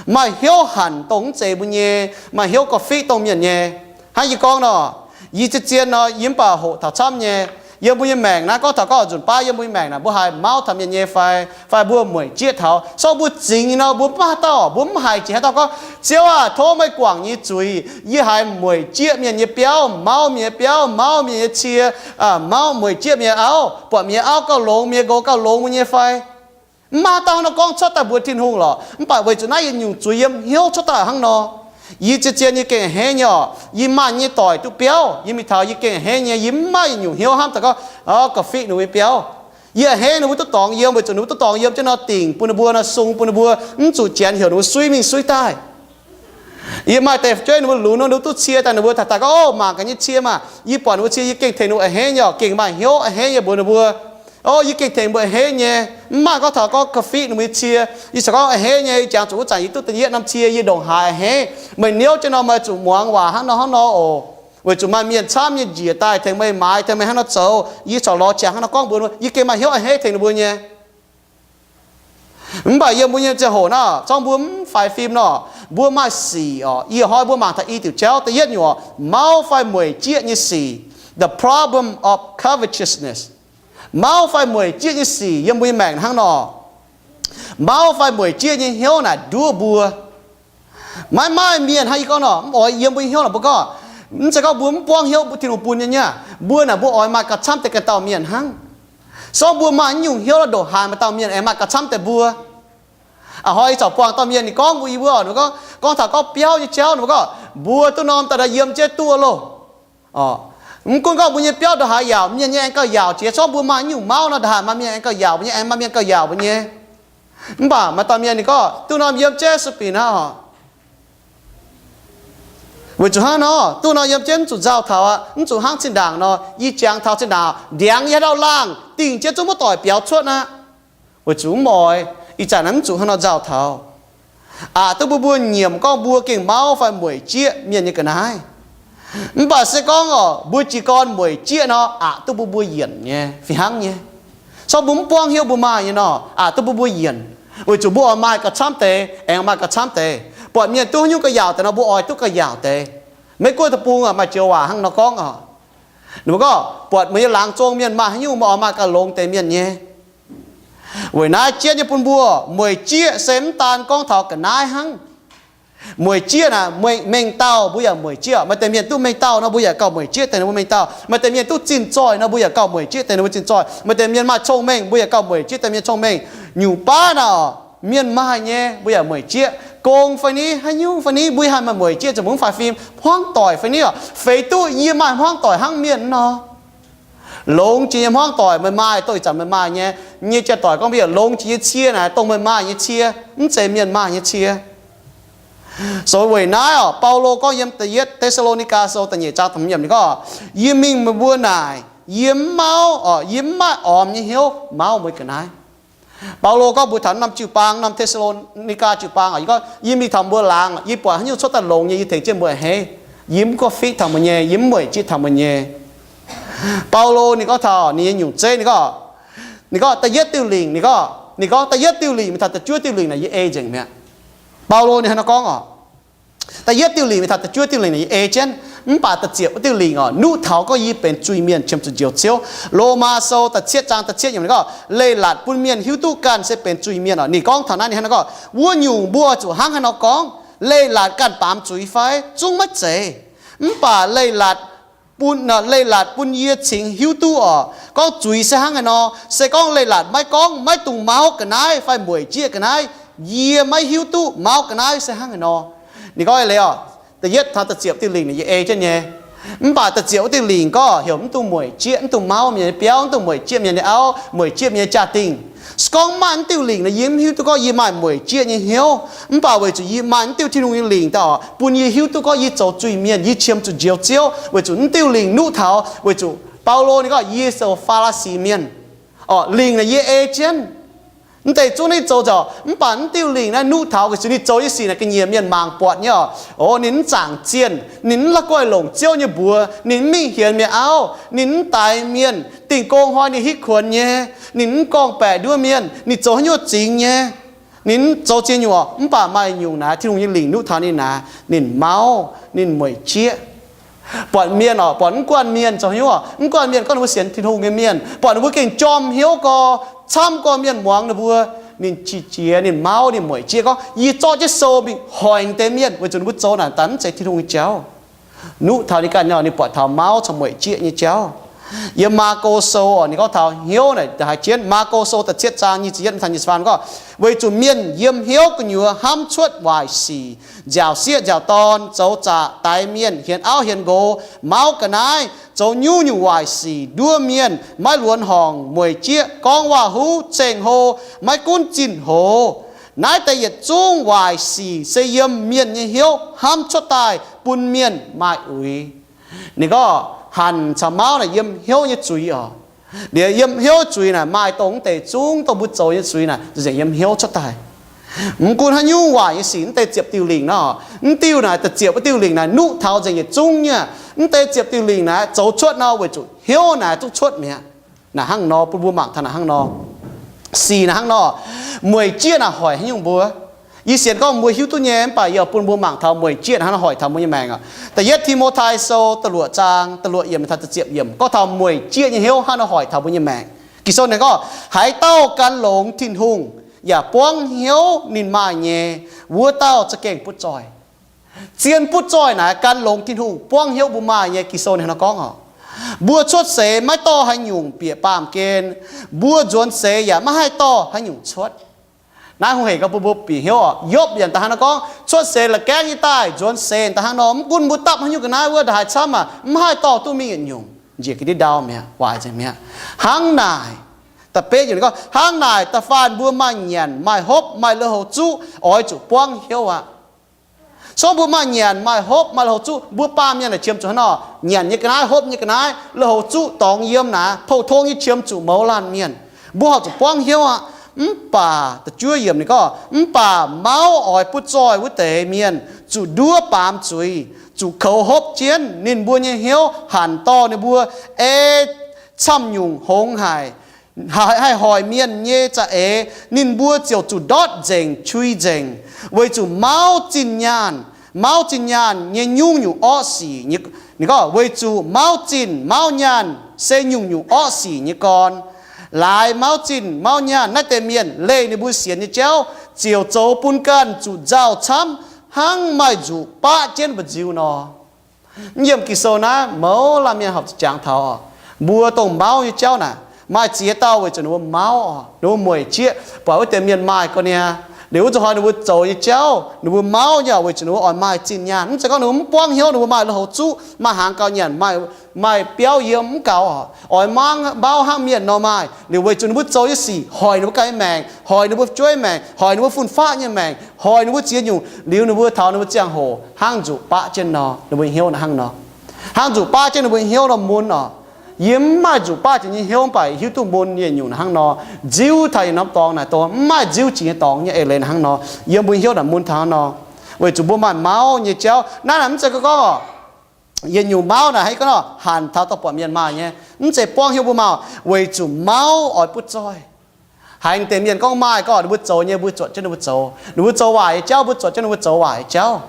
Maaih hnyouv hanc dongh mv zeiz mbuo nyei, maaih hnyouv ga'fiqv dongh mienh nyei. Hnangv yie gorngv nor, yie zien-zien nor, yie mv baac hoqc taux camv nyei. Yiem mbuo nyei maengc naaiv, gorngv taux gorngv nzunc baav yiem mbuo nyei maengc naaic, mbuo haiz mauv taux mienh nyei fai, fai mbuo mueic jieqv taux, sorng mbuo zingx nyei nor, mbuo mv maaih dauh, mbuo mv haiz jiex haaix dauh gorngv, Ziouv aah! Tov meih guangc yie nyei zuiz. Yie haiz mueic jieqv mienh nyei biauv, mauv mienh nyei biauv, mauv mienh nyei cie, mauv, mueic jieqv mienh nyei auv, buatc mienh nyei auv gauh longx, mienh nqox gauh longx mbuo nyei fai? Mv maaih dauh nor gorngv cuotv daaih mbuox Tin-Hungh lorqc. Mv baac weic zuqc naaiv yietc nyungc zuiz yiem hnyouv cuotv daaih hnangv nor. Yie zien-zien yie gengh a'hneiv nyei oc. Yie maaih nyei doic duqv biauv, yie mingh taux yie gengh a'hneiv nyei. Yie mv maaih yietc nyungc hnyouv hnamv daaih gorngv, Oc, ga'fiqv ninh mbuo nyei biauv. Yie a'hneiv ninh mbuo duqv dorngx yiem, weic zuqc ninh mbuo duqv dorngx yiem jienv nor, dingc bun ninh mbuo nor, sung bun ninh mbuo, mv zuqc janx heuc ninh mbuo suiv mingh suiv daaih. Yie maaih deix fu'jueiv ninh mbuo lunx nor, ninh mbuo duqv cie daaih, ninh mbuo taux daaih gorngv, Oc, mangc gaax nyei cie maah! Yie buatc ninh mbuo cie, yie gengh tengx ninh mbuo a'hneiv nyei oc. Gengh maaih hnyouv a'hneiv nyei mbuox ninh mbuo, Oc, yie gengh tengx mbuo a'hneiv nyei. Mv maaih gorngv taux gorngv ga'fiqv ninh mbuo nyei cie. Yie corc gorngv a'hneiv nyei. Yie jangx zuqc wuov zanc yie duqv da'yietv norm cie, yie ndongc haaix a'hneiv. Meih niouv jienv nor, meih zuqc muangx waac hnangv nor hnangv nor oc. Weic zuqc maaih mienh camv nyei njiec daaih tengx meih maaiz, tengx meih hnangv nor zoux. Yie corc lorz qangx hnangv nor gorngv mbuox ninh mbuo, yie gengh maaih hnyouv a'hneiv tengx ninh mbuo nyei. Mv baac yiem mbuo nyei ziangh hoc naaic, zorngv mbuo mv faix fim nor, mbuo maaih sic oc. Ih hnoi mbuo mangc taux i diuc jauv. Da'yietv nyungc, mauv fai mueic jieqv nyei sic, the problem of covetousness. Mauv fai mueic jieqv nyei sic yiem mbuo nyei maengc hnangv nor. Mauv fai mueic jieqv nyei hnyouv naaic nduov mbuo. Maiv maaih mienh hnangv yie gorngv nor, mv oix yiem mbuo nyei hnyouv naaic mbuo gorngv, mv zeiz gorngv mbuo mv buangv hnyouv mbuo Tin-Hungh bun nyei nyei. Mbuo naaic mbuo oix maaih gauh camv deix ganh dauh mienh hnangv. Sorng mbuo maaih nyungc hnyouv la'ndongc haaix maaih dauh mienh aengx maaih gauh camv deix mbuo. A'hnoi ih caux buangh dauh mienh ninh gorngv mbuo, yie mbuo gorngv, gorngv taux gorngv biauv nyei jauv, ninh mbuo gorngv, Mbuo duqv norm daaih yiem jienv duqv loh. Mv gunv gorngv mbuo nyei biauv ndongc haaix yaauc, mienh nyei aengx gauh yaauc jiex. Sorng mbuo maaih nyungc mauv nor, ndongc haaix maaih mienh aengx gauh yaauc mbuo nyei, aengx maaih mienh gauh yaauc mbuo nyei. Mv baac maaih dauh mienh ninh gorngv, Duqv norm yiem jienv supinc aqv. Weic zuqc hnangv nor, duqv norm yiem jienv mv zuqc nzauh taux aqv, mv zuqc hnangv zinh ndaangc nor, yie jangx taux zinh ndaangc ndiangx yie haaix dauh laangh dingh jienv zungv muoz-doic biaux cuotv aqv. Weic zuqc mv oix, ih zanc naaiv mv zuqc hnangv nor nzauh taux. Aqc duqv bun mbuo nyiemc gorngv mbuo gengh mauv fai mueic jieqv mienh nyei ga'naaiv. Mv baac se gorngv oc, mbuo jiez gorn mueic jieqv nor, aqc duqv bun mbuo yienc nyei, fih hnangv nyei. Sorng mbuo mv buangv hnyouv mbuo maaih nyei nor, aqc duqv bun mbuo yienc. Weic zuqc mbuo oix maaih gauh camv deix, aengx maaih gauh camv deix. Buatc mienh duqv haaix nyungc gauh yaauc deix nor, mbuo oix duqv gauh yaauc deix. Maiv gunv deic-bung maaih joux waac hnangv nor gorngv oc. Ninh mbuo gorngv, Buatc meih nyei laangz zong mienh maaih haaix nyungc, meih oix maaih gauh longx deix mienh nyei. Weic naaiv jienv nyei bun mbuo, mueic jieqv se mv daan gorngv taux ga'naaiv hnangv. Mueic jieqv naaic, mengh dauh mbuo yaac mueic jieqv. Maaih deix mienh duqv mengh dauh nor, mbuo yaac gauh mueic jieqv deix ninh mbuo mengh dauh. Maaih deix mienh duqv zinh zoih nor, mbuo yaac gauh mueic jieqv deix ninh mbuo zinh zoih. Maaih deix mienh maaih cong-mengh, mbuo yaac gauh mueic jieqv deix mienh cong-mengh. Nyungc baav naaic, mienh maaih nyei, mbuo yaac mueic jieqv. Gong fai ni, haaix nyungc fai ni, mbuo haih maaih mueic jieqv, ziouc mv faix fim, hmuangv doic fai ni oc. Feix duqv yie maaih hmuangv doic hnangv mienh nor. Longx jiex nyei hmuangv doic meih maaih, dongh ih zanc meih maaih nyei. Nyei jai-doic gorngv mbuo yaac longx jiex nyei cie naaic dongh meih maaih nyei cie, mv zeiz mienh maaih nyei cie. So weic naaiv oc, Baulo gorngv yiem da'yietv Te^saa^lo^ni^gaa Sou da'nyeic zaang da'hmz yiemc ninh gorngv, Yie mingh meih mbuo naaic, yie mv mauv, yie mv maaih ormx nyei hnyouv mauv mbuo ga'naaiv. Baulo gorngv mbuox taux norm jiu-baang, norm Te^saa^lo^ni^gaa jiu-baang oc, yie gorngv yie mingh taux mbuo laangz, yie buatc haaix nyungc cuotv daaih longx nyei, yie tengx jienv mbuo a'hneiv. Yie mv gorngv fitv taux mbuo nyei, yie mv mueic jieqv taux mbuo nyei. Baulo ninh gorngv taux ninh nyei nyungc zeiv, ninh gorngv, ninh gorngv da'yietv diuh lingc, ninh gorngv, ninh gorngv da'yietv diuh lingc mingh taux da'juov diuh lingc naaic yie ei nzengc mi'aqv. Baulo ninh hnangv nor gorngv oc. Da'yietv diuh lingc mingh taux da'juov diuh lingc naaic yie ei jienv, mv baac da'ziepc diuh lingc oc, nuqv taux gorngv yie benx zuiz-mienh qiemx zuqc njoux Ziouv. Lomaa Sou da'cietv zaang da'cietv yiemc ninh gorngv, Leiz-latc bun mienh hiuv duqv ganh se benx zuiz-mienh oc. Ninh gorngv taux naaiv ninh hnangv nor gorngv, wuov nyungc mbuo zuqc hnangv haaix nor gorngv, leiz-latc ganh baamz zuiz fai? Zungv maiv zeiz. Mv baac leiz-latc bun, leiz-latc bun yie cingx hiuv duqv oc, gorngv zuiz se hnangv haaix nor. Se gorngv leiz-latc maiv gorngv, maiv dungx mauv ga'naaiv fai mueic jieqv ga'naaiv, yie maiv hiuv duqv mauv ga'naaiv se hnangv haaix nor. Ninh gorngv leiz oc, da'yietv taux da'ziepc diuh lingc naaic yie ei jienv nyei. Mv baac da'ziepc wuov diuh lingc gorngv heuc mv dungx mueic jieqv, mv dungx mauv mienh nyei biauv, mv dungx mueic jieqv mienh nyei auv, mueic jieqv mienh nyei jaa-dingh. Se gorngv mv maaih mv diuh lingc naaic, yie mv hiuv duqv gorngv yie maaih mueic jieqv nyei hnyouv. Mv baac weic zuqc yie maaih mv diuh Tin-Hungh nyei lingc daaih oc, bun yie hiuv duqv gorngv yie zoux zuiz-mienh, yie qiemx zuqc njoux Ziouv. Weic zuqc mv diuh lingc nuqv taux, weic zuqc Baulo ninh gorngv yie zoux Faa^laa^si mienh. Oc, lingc naaic yie ei jienv. Mv deix zungv ninh zoux zoc, mv baac mv diuh lingc naaiv nuqv taux ga'sic ninh zoux nyei sic naaic ga'nyiec mienh mangc buatc nyei oc. O, ninh mv zaangc zienh, ninh mv la'guaih longc Ziouv nyei mbuox, ninh mv mingh hienx mienh auv, ninh mv daix mienh, dingh gong hnoi ninh hitv kuonx nyei, ninh mv gorngv-baeqc nduov mienh, ninh zoux haaix nyungc zingx nyei, ninh mv zoux ziex nyungc oc. Mv baac maaih nyungc naaic Tin-Hungh nyei lingc nuqv taux ninh naaic, ninh mauv, ninh mueic jieqv. Buatc mienh oc, buatc mv guanh mienh zoux haaix nyungc oc, mv guanh mienh gorngv ninh mbuo sienx Tin-Hungh nyei mienh, buatc ninh mbuo gengh jorm hnyouv gorx, camv gorx mienh muangx ninh mbuo, ninh qiex jiez, ninh mauv, ninh mueic jieqv gorngv, yie zorqv jienv sou mingh hoic deix mienh weic zuqc ninh mbuo zoux naaic daaih mv zeiz Tin-Hungh nyei jauv. Nuqv taux ninh ganh nyei, ninh buatc taux mauv caux mueic jieqv nyei jauv. Yiem Maako Sou oc, ninh gorngv taux hnyouv naaic haaix jienv. Maako Sou da'cietv zaang nyic ziepc yietv taux nyic ziepc faam gorngv, weic zuqc mienh yiem hnyouv gu'nyuoz hnamv cuotv waaic sic, nziaauc sieqv nziaauc dorn, zoux zaqc, daix mienh, hienx auv hienx nqox, mauv ga'naaiv, zoux nyungc-nyungc waaic sic, nduov mienh, maiv luonx horngc, mueic jieqv, gorngv waac-huv, ceng-hlo, maiv gunv zinh hoz. Naaiv deix yietc zungv waaic sic se yiem mienh nyei hnyouv hnamv cuotv daaih bun mienh maaih uix. Ninh gorngv hanc caux mauv naaic yiem hnyouv nyei zuiz oc. Liuz yiem hnyouv zuiz naaic maaih dongh mv deix zungv dongh mbuo zoux nyei zuiz naaic nzengc yiem hnyouv cuotv daaih. Mv gunv haaix nyungc waaic nyei sic, mv deix ziepc diuh lingc nor, mv diuh naaic da'ziepc wuov diuh lingc naaic nuqv taux nzengc yietc zungv nyei. Mv deix ziepc diuh lingc naaic zoux cuotv nor weic zuqc hnyouv naaic duqv cuotv mi'aqv. Naaic hnangv nor, bun mbuo mangc taux naaic hnangv nor. Sic naaiv hnangv nor, mueic jieqv naaic hoic haaix nyungc mbuo? Yie sienx gorngv mbuo hiuv duqv nyei, mv baac yie oix bun mbuo mangc taux mueic jieqv naaic hnangv nor hoic taux mbuo nyei maengc oc. Da'yietv Ti^mo^tai Sou da'luoqc zaang da'luoqc yiemc taux da'ziepc yiemc gorngv taux mueic jieqv nyei hnyouv hnangv nor hoic taux mbuo nyei maengc. Ging-Sou ninh gorngv, haaix dauh gan longx Tin-Hungh yaac buangv hnyouv ninh maaih nyei, wuov dauh za'gengh butv zoih. Zien butv zoih naaic gan longx Tin-Hungh buangv hnyouv mbuo maaih nyei. Ging-Sou ninh hnangv nor gorngv oc, mbuo cuotv seix maiv dorh haaix nyungc bieqc baamh gen, mbuo nzuonx seix yaac maiv haih dorh haaix nyungc cuotv. Naaiv hungh hec gau bun mbuo bieqc hnyouv oc. Yopv yaac da'hnangv nor gorngv, cuotv seix la'gaengv nyei daaih, nzuonx seix da'hnangv nor. Mv gunv mbuo dapv haaix nyungc ga'naaiv wuov, ndaaih haih camv aac, mv haih dorh duqv mingh yietc nyungc. Njiec ga'ndiev ndau mi'aqv, waaic nzengc mi'aqv. Hnangv naaic, da'betv yiemc gorngv, hnangv naaic da'faanh mbuo maaih nyanc maaih hopv maaih lui-houx zuqv oix zuqc buangv hnyouv aqv. Corc mbuo maaih nyanc maaih hopv maaih lui-houx zuqv, mbuo baamh mienh naaic qiemx zuqc hnangv nor, nyanc nyei ga'naaiv, hopv nyei ga'naaiv, lui-houx zuqv dorngx yiem naaic, pou-tong nyei qiemx zuqc mouz laanh mienh. Mbuo horpc zuqc buangv hnyouv aqv. Mv baac da'juov yiemc ninh gorngv, mv baac mauv oix butv zoih wuov deix mienh zuqc nduov baamz zuiz, zuqc koux hopv jienv. Ninh mbuo nyei hnyouv hanc dorh ninh mbuo ei camv-nyungc hongx haic, haih hoic mienh nyei za'eix. Ninh mbuo ziouc zuqc ndortv nzengc, qui nzengc, weic zuqc mauv zinh nyaanh, mauv zinh nyaanh nyei nyungc-nyungc orqv sic. Ninh gorngv, weic zuqc mauv zinh mauv nyaanh se nyungc-nyungc orqv sic nyei gorn. Laaix mauv zinh mauv nyaanh naaiv deix mienh leih ninh mbuo sienx nyei jauv ziouc zoux bun ganh zuqc nzauh camv, hnangv maaih nzuqc baqv jienv mbu'nziu nor. Mv yiem Ging-Sou naaiv mouz laanh mienh horpc zuqc jangx taux oc. Mbuo dongh mauv nyei jauv naaic, maaih ziex dauh weic zuqc ninh mbuo mauv oc, ninh mbuo mueic jieqv, buatc wuov deix mienh maaih ga'naaiv, liuz wuov zuqc hnoi ninh mbuo zoux nyei jauv ninh mbuo mauv nyei oc, weic zuqc ninh mbuo oix maaih zinh nyaanh. Mv zeiz gorngv ninh mbuo mv buangv hnyouv, ninh mbuo maaih lui-houx zuqv, maaih hnaangx gaux nyanc, maaih biauv yiem mv gaux oc, oix mangv mauv hnangv mienh nor maaih. Liuz weic zuqc ninh mbuo zoux nyei sic hoic ninh mbuo ganh nyei maengc, hoic ninh mbuo fu'jueiv maengc, hoic ninh mbuo fun-faqv nyei maengc, hoic ninh mbuo ziex nyungc. Liuz ninh mbuo taux ninh mbuo ziangh hoc hnangv nzuqc baqv jienv nor, ninh mbuo hnyouv naaic hnangv nor. Hnangv nzuqc baqv jienv ninh mbuo hnyouv nor mun oc. Yie mv maaih nzuqc baqv jiex nyei hnyouv, mv baac hiuv duqv mun yietc nyungc naaic hnangv nor. Nziu taux yietc norm dorngx naaic dongh mv maaih nziu jiex nyei dorngx nyei eix leiz naaic hnangv nor. Yiem mbuo hnyouv naaic mun taux hnangv nor, weic zuqc mbuo maaih mauv nyei jauv. Naaiv naaic mv zeiz gorngv yietc nyungc mauv naaic hnangv gorngv nor hanc taux dorh buatc mienh maaih nyei. Mv zeiz buangv hnyouv mbuo maaih, weic zuqc mauv oix butv zoih. Haiz deix mienh gorngv maaih gorngv ninh mbuo zoux nyei, mbuo zuotc jienv ninh mbuo zoux. Ninh mbuo zoux waaic nyei jauv, mbuo zuotc jienv ninh mbuo zoux waaic nyei jauv.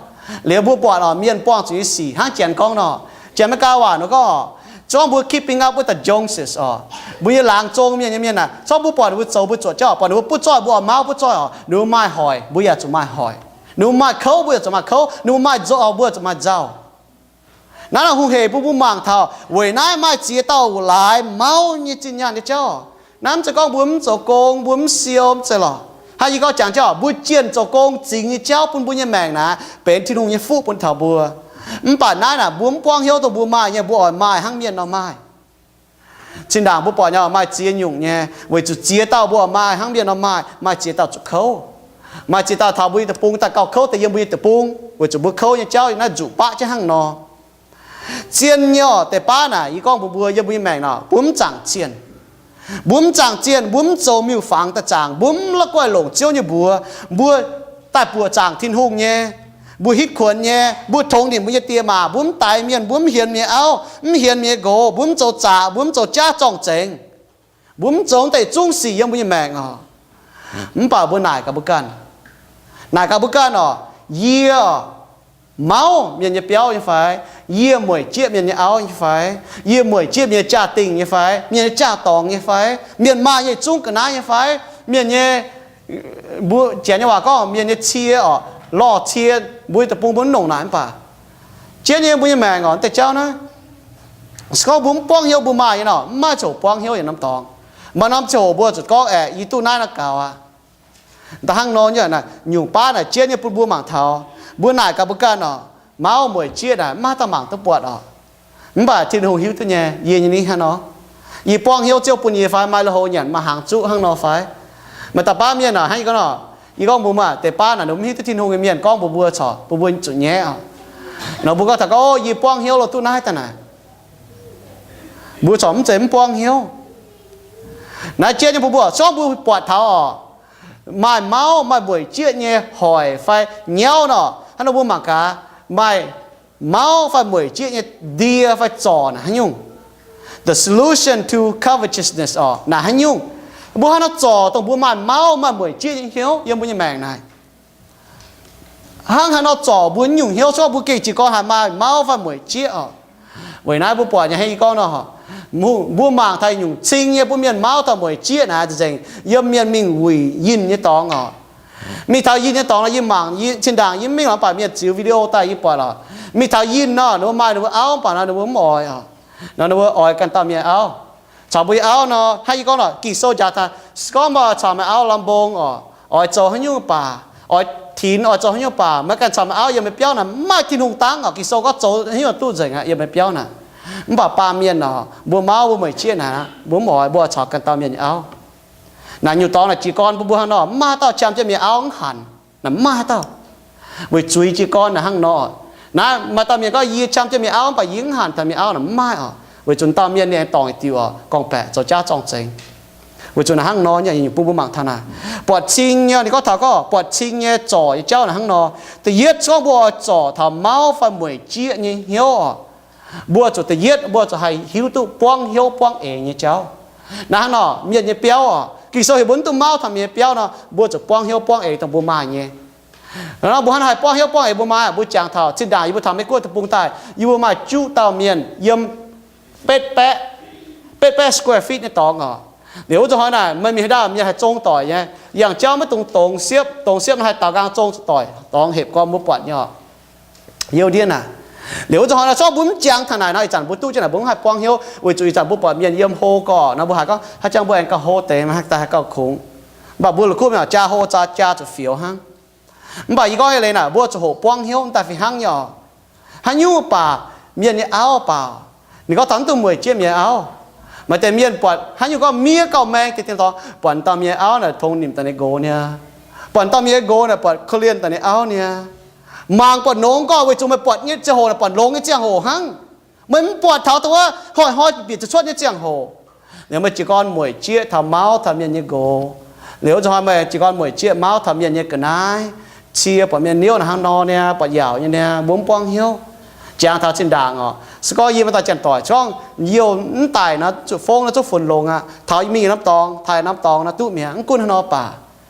Liuz mbuo buatc oc, mienh buangh zuqc nyei sic hnangv Janx gorngv nor. Janx America waac ninh gorngv, zungv mbuo keeping up with the Joneses oc. Mbuo nyei laangz zong mienh nyei mienh naaic, zungv mbuo buatc ninh mbuo zoux mbuo zuotc jauv, buatc ninh mbuo butv zoih mbuo oix mauv butv zoih oc. Ninh mbuo maaih hoic mbuo yaac zuqc maaih hoic. Ninh mbuo maaih kouv mbuo yaac zuqc maaih kouv. Ninh mbuo maaih nzauh mbuo yaac zuqc maaih nzauh. Naaiv naaic hungh hec bun mbuo mangc taux weic naaiv maaih ziex dauh laaix mauv nyei zinh nyaanh nyei jauv. Naaiv mv zeiz gorngv mbuo mv zoux gong, mbuo mv siou, mv zeiz lorqc. Hnangv yie gorngv jangx jauv, mbuo jienh zoux gong zingx nyei jauv bun mbuo nyei maengc naaic benx Tin-Hungh nyei fuqv bun taux mbuo. Mv baac naaiv naaic mbuo mv buangv hnyouv dongh mbuo maaih nyei, mbuo oix maaih hnangv mienh nor maaih. Zinh ndaangc mbuo buatc nyei maaih ziex nyungc nyei, weic zuqc ziex dauh mbuo oix maaih hnangv mienh nor maaih. Maaih ziex dauh zuqc kouv. Maaih ziex dauh taux mbuo nyei deic-bung daaih gauh kouv deix yiem mbuo nyei deic-bung, weic zuqc mbuo kouv nyei jauv naaiv nzuqc baqv jienv hnangv nor. Zien nyei oc, deix baav naaic yie gorngv mbuox mbuo, yiem mbuo nyei maengc nor mbuo mv zaangc zienh. Mbuo mv zaangc zienh, mbuo mv zoux miuc-fangx daaih zaangc, mbuo mv la'guaih longc Ziouv nyei mbuox, mbuo daaih buoqc zaangc Tin-Hungh nyei, mbuo hitv kuonx nyei, mbuo tongx nimc mbuo nyei die maac, mbuo mv daix mienh, mbuo mv hienx mienh nyei auv, mv hienx mienh nyei nqox, mbuo mv zoux zaqc, mbuo mv zoux jaav zorng-zengx, mbuo mv zoux deix zungv sic yiem mbuo nyei maengc oc. Mv baac mbuo naaic gaax mbuo ganh, naaic gaax mbuo ganh oc, yie mauv mienh nyei biauv nyei fai? Yie mueic jieqv mienh nyei auv nyei fai? Yie mueic jieqv mienh nyei jaa-dingh nyei fai? Mienh nyei jaa-dorngx nyei fai? Mienh maaih nyei zungv ga'naaiv nyei fai? Mienh nyei, mbuo janx nyei waac gorngv mienh nyei cie oc, lorh cie, mbuo deic-bung mbuo mv nongc naaic mv baac jienv nyei mbuo nyei maengc oc, deix jauv naaiv. Se gorngv mbuo mv buangv hnyouv mbuo maaih nyei nor, mv maaih ziangh hoc buangv hnyouv yietc norm dorngx. Maaih norm ziangh hoc mbuo zuqc gorngv aeqv, yie duqv naaiv naaiv gaux aqv. Da'hnangv nor nyei naaic, nyungc baav naaic jienv nyei bun mbuo mangc taux. Mbuo naaic gaax mbuo ganh oc, mauv mueic jieqv naaic maiv maaih dauh mangc duqv buatc oc. Mv baac Tin-Hungh hiuv duqv nyei, yie nyei ning hnangv nor. Yie buangv hnyouv Ziouv bun yie fai? Maaih lui-houx nyanc maaih hnaangx zuqv hnangv nor fai? Maaih dauh baav mienh naaic hnangv yie gorngv nor, yie gorngv mbuo maaih deix baav naaic ninh mv hiuv duqv Tin-Hungh nyei mienh gorngv mbuox mbuo corc, bun mbuo zuqc nyaiv oc. Nor mbuo gorngv taux gorngv, o, yie buangv hnyouv lo duqv naaiv daaih naaic. Mbuo corc mv zeiz mv buangv hnyouv. Naaiv jienv nyei bun mbuo, se gorngv mbuo buatc taux oc, maaih mauv maaih mueic jieqv nyei hoic fai nyauv nor, hnangv nor mbuo mangc gaax, maaih mauv fai mueic jieqv nyei ndie fai zorc naaic haaix nyungc? The solution to covetousness oc, naaic haaix nyungc? Mbuo haaix nor zorc dongh mbuo maaih mauv maaih mueic jieqv nyei hnyouv yiem mbuo nyei maengc naaic? Hnangv haaix nor zorc mbuo nyungc hnyouv? Se gorngv mbuo gengh jiez gorn haaix maaih mauv fai mueic jieqv oc. Weic naaiv mbuo buatc nyei hnangv yie gorngv nor, mbuo mangc taux nyungc cing nyei bun mienh mauv taux mueic jieqv naaic nzengc, yiem mienh mingh wuic yinh nyei dorngx oc. Mingh taux yinh nyei dorngx nor, yie mangc, yie zinh ndaangc yie mv mingh nor, mv baac mienh ziux video daaih yie buatc oc. Mingh taux yinh nor, ninh mbuo maaih ninh mbuo auv, mv baac nor ninh mbuo mv oix oc. Nor ninh mbuo oix ganh dauh mienh auv. Caux mbuo nyei auv nor, hnangv yie gorngv nor, Ging-Sou njaaux taux, se gorngv meih oix caux meih auv lamh mbong oc, oix zoux haaix nyungc baac, oix tinx, oix zoux haaix nyungc baac, meih ganh caux meih auv yiem meih biauv naaic, mv maaih Tin-Hungh dangv oc. Ging-Sou gorngv zoux haaix nyungc duqv nzengc aqv yiem meih biauv naaic. Mv baac baamh mienh oc, mbuo mauv mbuo mueic jieqv naaic, mbuo mv oix, mbuo oix caux ganh dauh mienh nyei auv. Naaic nyungc dorngx naaic jiez gorn bun mbuo hnangv nor, mv maaih dauh qam jienv mienh auv mv hanc. Naaic mv maaih dauh. Weic zuiz jiez gorn naaic hnangv nor. Naaiv maaih dauh mienh gorngv, yie qam jienv mienh auv mv baac yie mv hanc taux mienh auv naaic, mv maaih oc. Weic zuqc dauh mienh ninh dorngc diuc oc, gorngv-baeqc zoux jaav zorng-zengx. Weic zuqc naaic hnangv nor nyei, bun mbuo mangc taux naaic, buatc cing nyei, ninh gorngv taux gorngv buatc cing nyei zorc nyei jauv naaic hnangv nor. Da'yietv, se gorngv mbuo oix zorc taux mauv fai mueic jieqv nyei hnyouv oc, mbuo zuqc da'yietv, mbuo zuqc haih hiuv duqv buangv hnyouv buangv eix nyei jauv. Naaiv hnangv nor, mienh nyei biauv oc, Ging-Sou heuc mbuo mv duqv mauv taux mienh nyei biauv nor, mbuo zuqc buangv hnyouv buangv eix dongh mbuo maaih nyei. Nor mbuo hnangv haih buangv hnyouv buangv eix mbuo maaih, mbuo jangx taux zinh ndaangc yie mbuo taux Meiv Guoqv deic-bung daaih, yie mbuo maaih juqv dauh mienh yiem betv baeqv, betv baeqv square feet nyei dorngx oc. Liuz wuov zanc hnoi naaic meih mingh haaix ndau mienh haih zong doic nyei, yangh jauv maiv dungx dongz siepv, dongz siepv nor haih daaux nqaang zong doic, dorngx hepc gorn mbuo buatc nyei oc. Youh ndiev naaic, liuz wuov zanc hnoi naaic, se gorngv mbuo mv jangx taux naaic nor, ih zanc mbuo duqv jienv naaic mbuo mv haih buangv hnyouv, weic zuqc ih zanc mbuo buatc mienh yiem hlo gorqv nor, mbuo haiz gorngv haaix jangx mbuo aengx gauh hlo deix, maiv daaih haih gauh kungx. Mv baac mbuo la'kuqv mingh oc, jaa hlo jaa, jaa zuqc fioux hnangv. Mv baac yie gorngv nyei leiz naaic, mbuo zuqc hoqc buangv hnyouv mv daaih fih hnangv nyei oc. Haaix nyungc baac, mienh nyei auv baac, ninh gorngv taux mv dungx mueic jieqv mienh auv. Maaih deix mienh buatc haaix nyungc gorngv miev gauh maeng deix, dingh dorngx buatc dauh mienh auv naaic tongx nimc daaih ninh nqox niaa, buatc dauh mienh nqox naaic buatc korv-lienh daaih ninh auv niaa. Mangc buatc nongx gorngv, weic zuqc meih buatc nyei ziangh hoc naaic buatc longx nyei ziangh hoc hnangv. Meih mv buatc taux dongh wuov hnoi-hnoi bieqc cuotv nyei ziangh hoc. Liuz meih jiez gorn mueic jieqv taux mauv taux mienh nyei nqox. Liuz wuov zanc hnoi meih jiez gorn mueic jieqv mauv taux mienh nyei ga'naaiv, cie buatc mienh niouv naaic hnangv nor niaa, buatc yaauc nyei niaa, mbuo mv buangv hnyouv. Jangx taux zinh ndaangc oc, se gorngv yie maaih dauh janx-doic, se gorngv youh mv daic nor, zuqc fong nor, zuqc funx longx aqv, taux mingh norm dorngx, taaih norm dorngx nor duqv mi'aqv, mv gunv hnangv nor baac.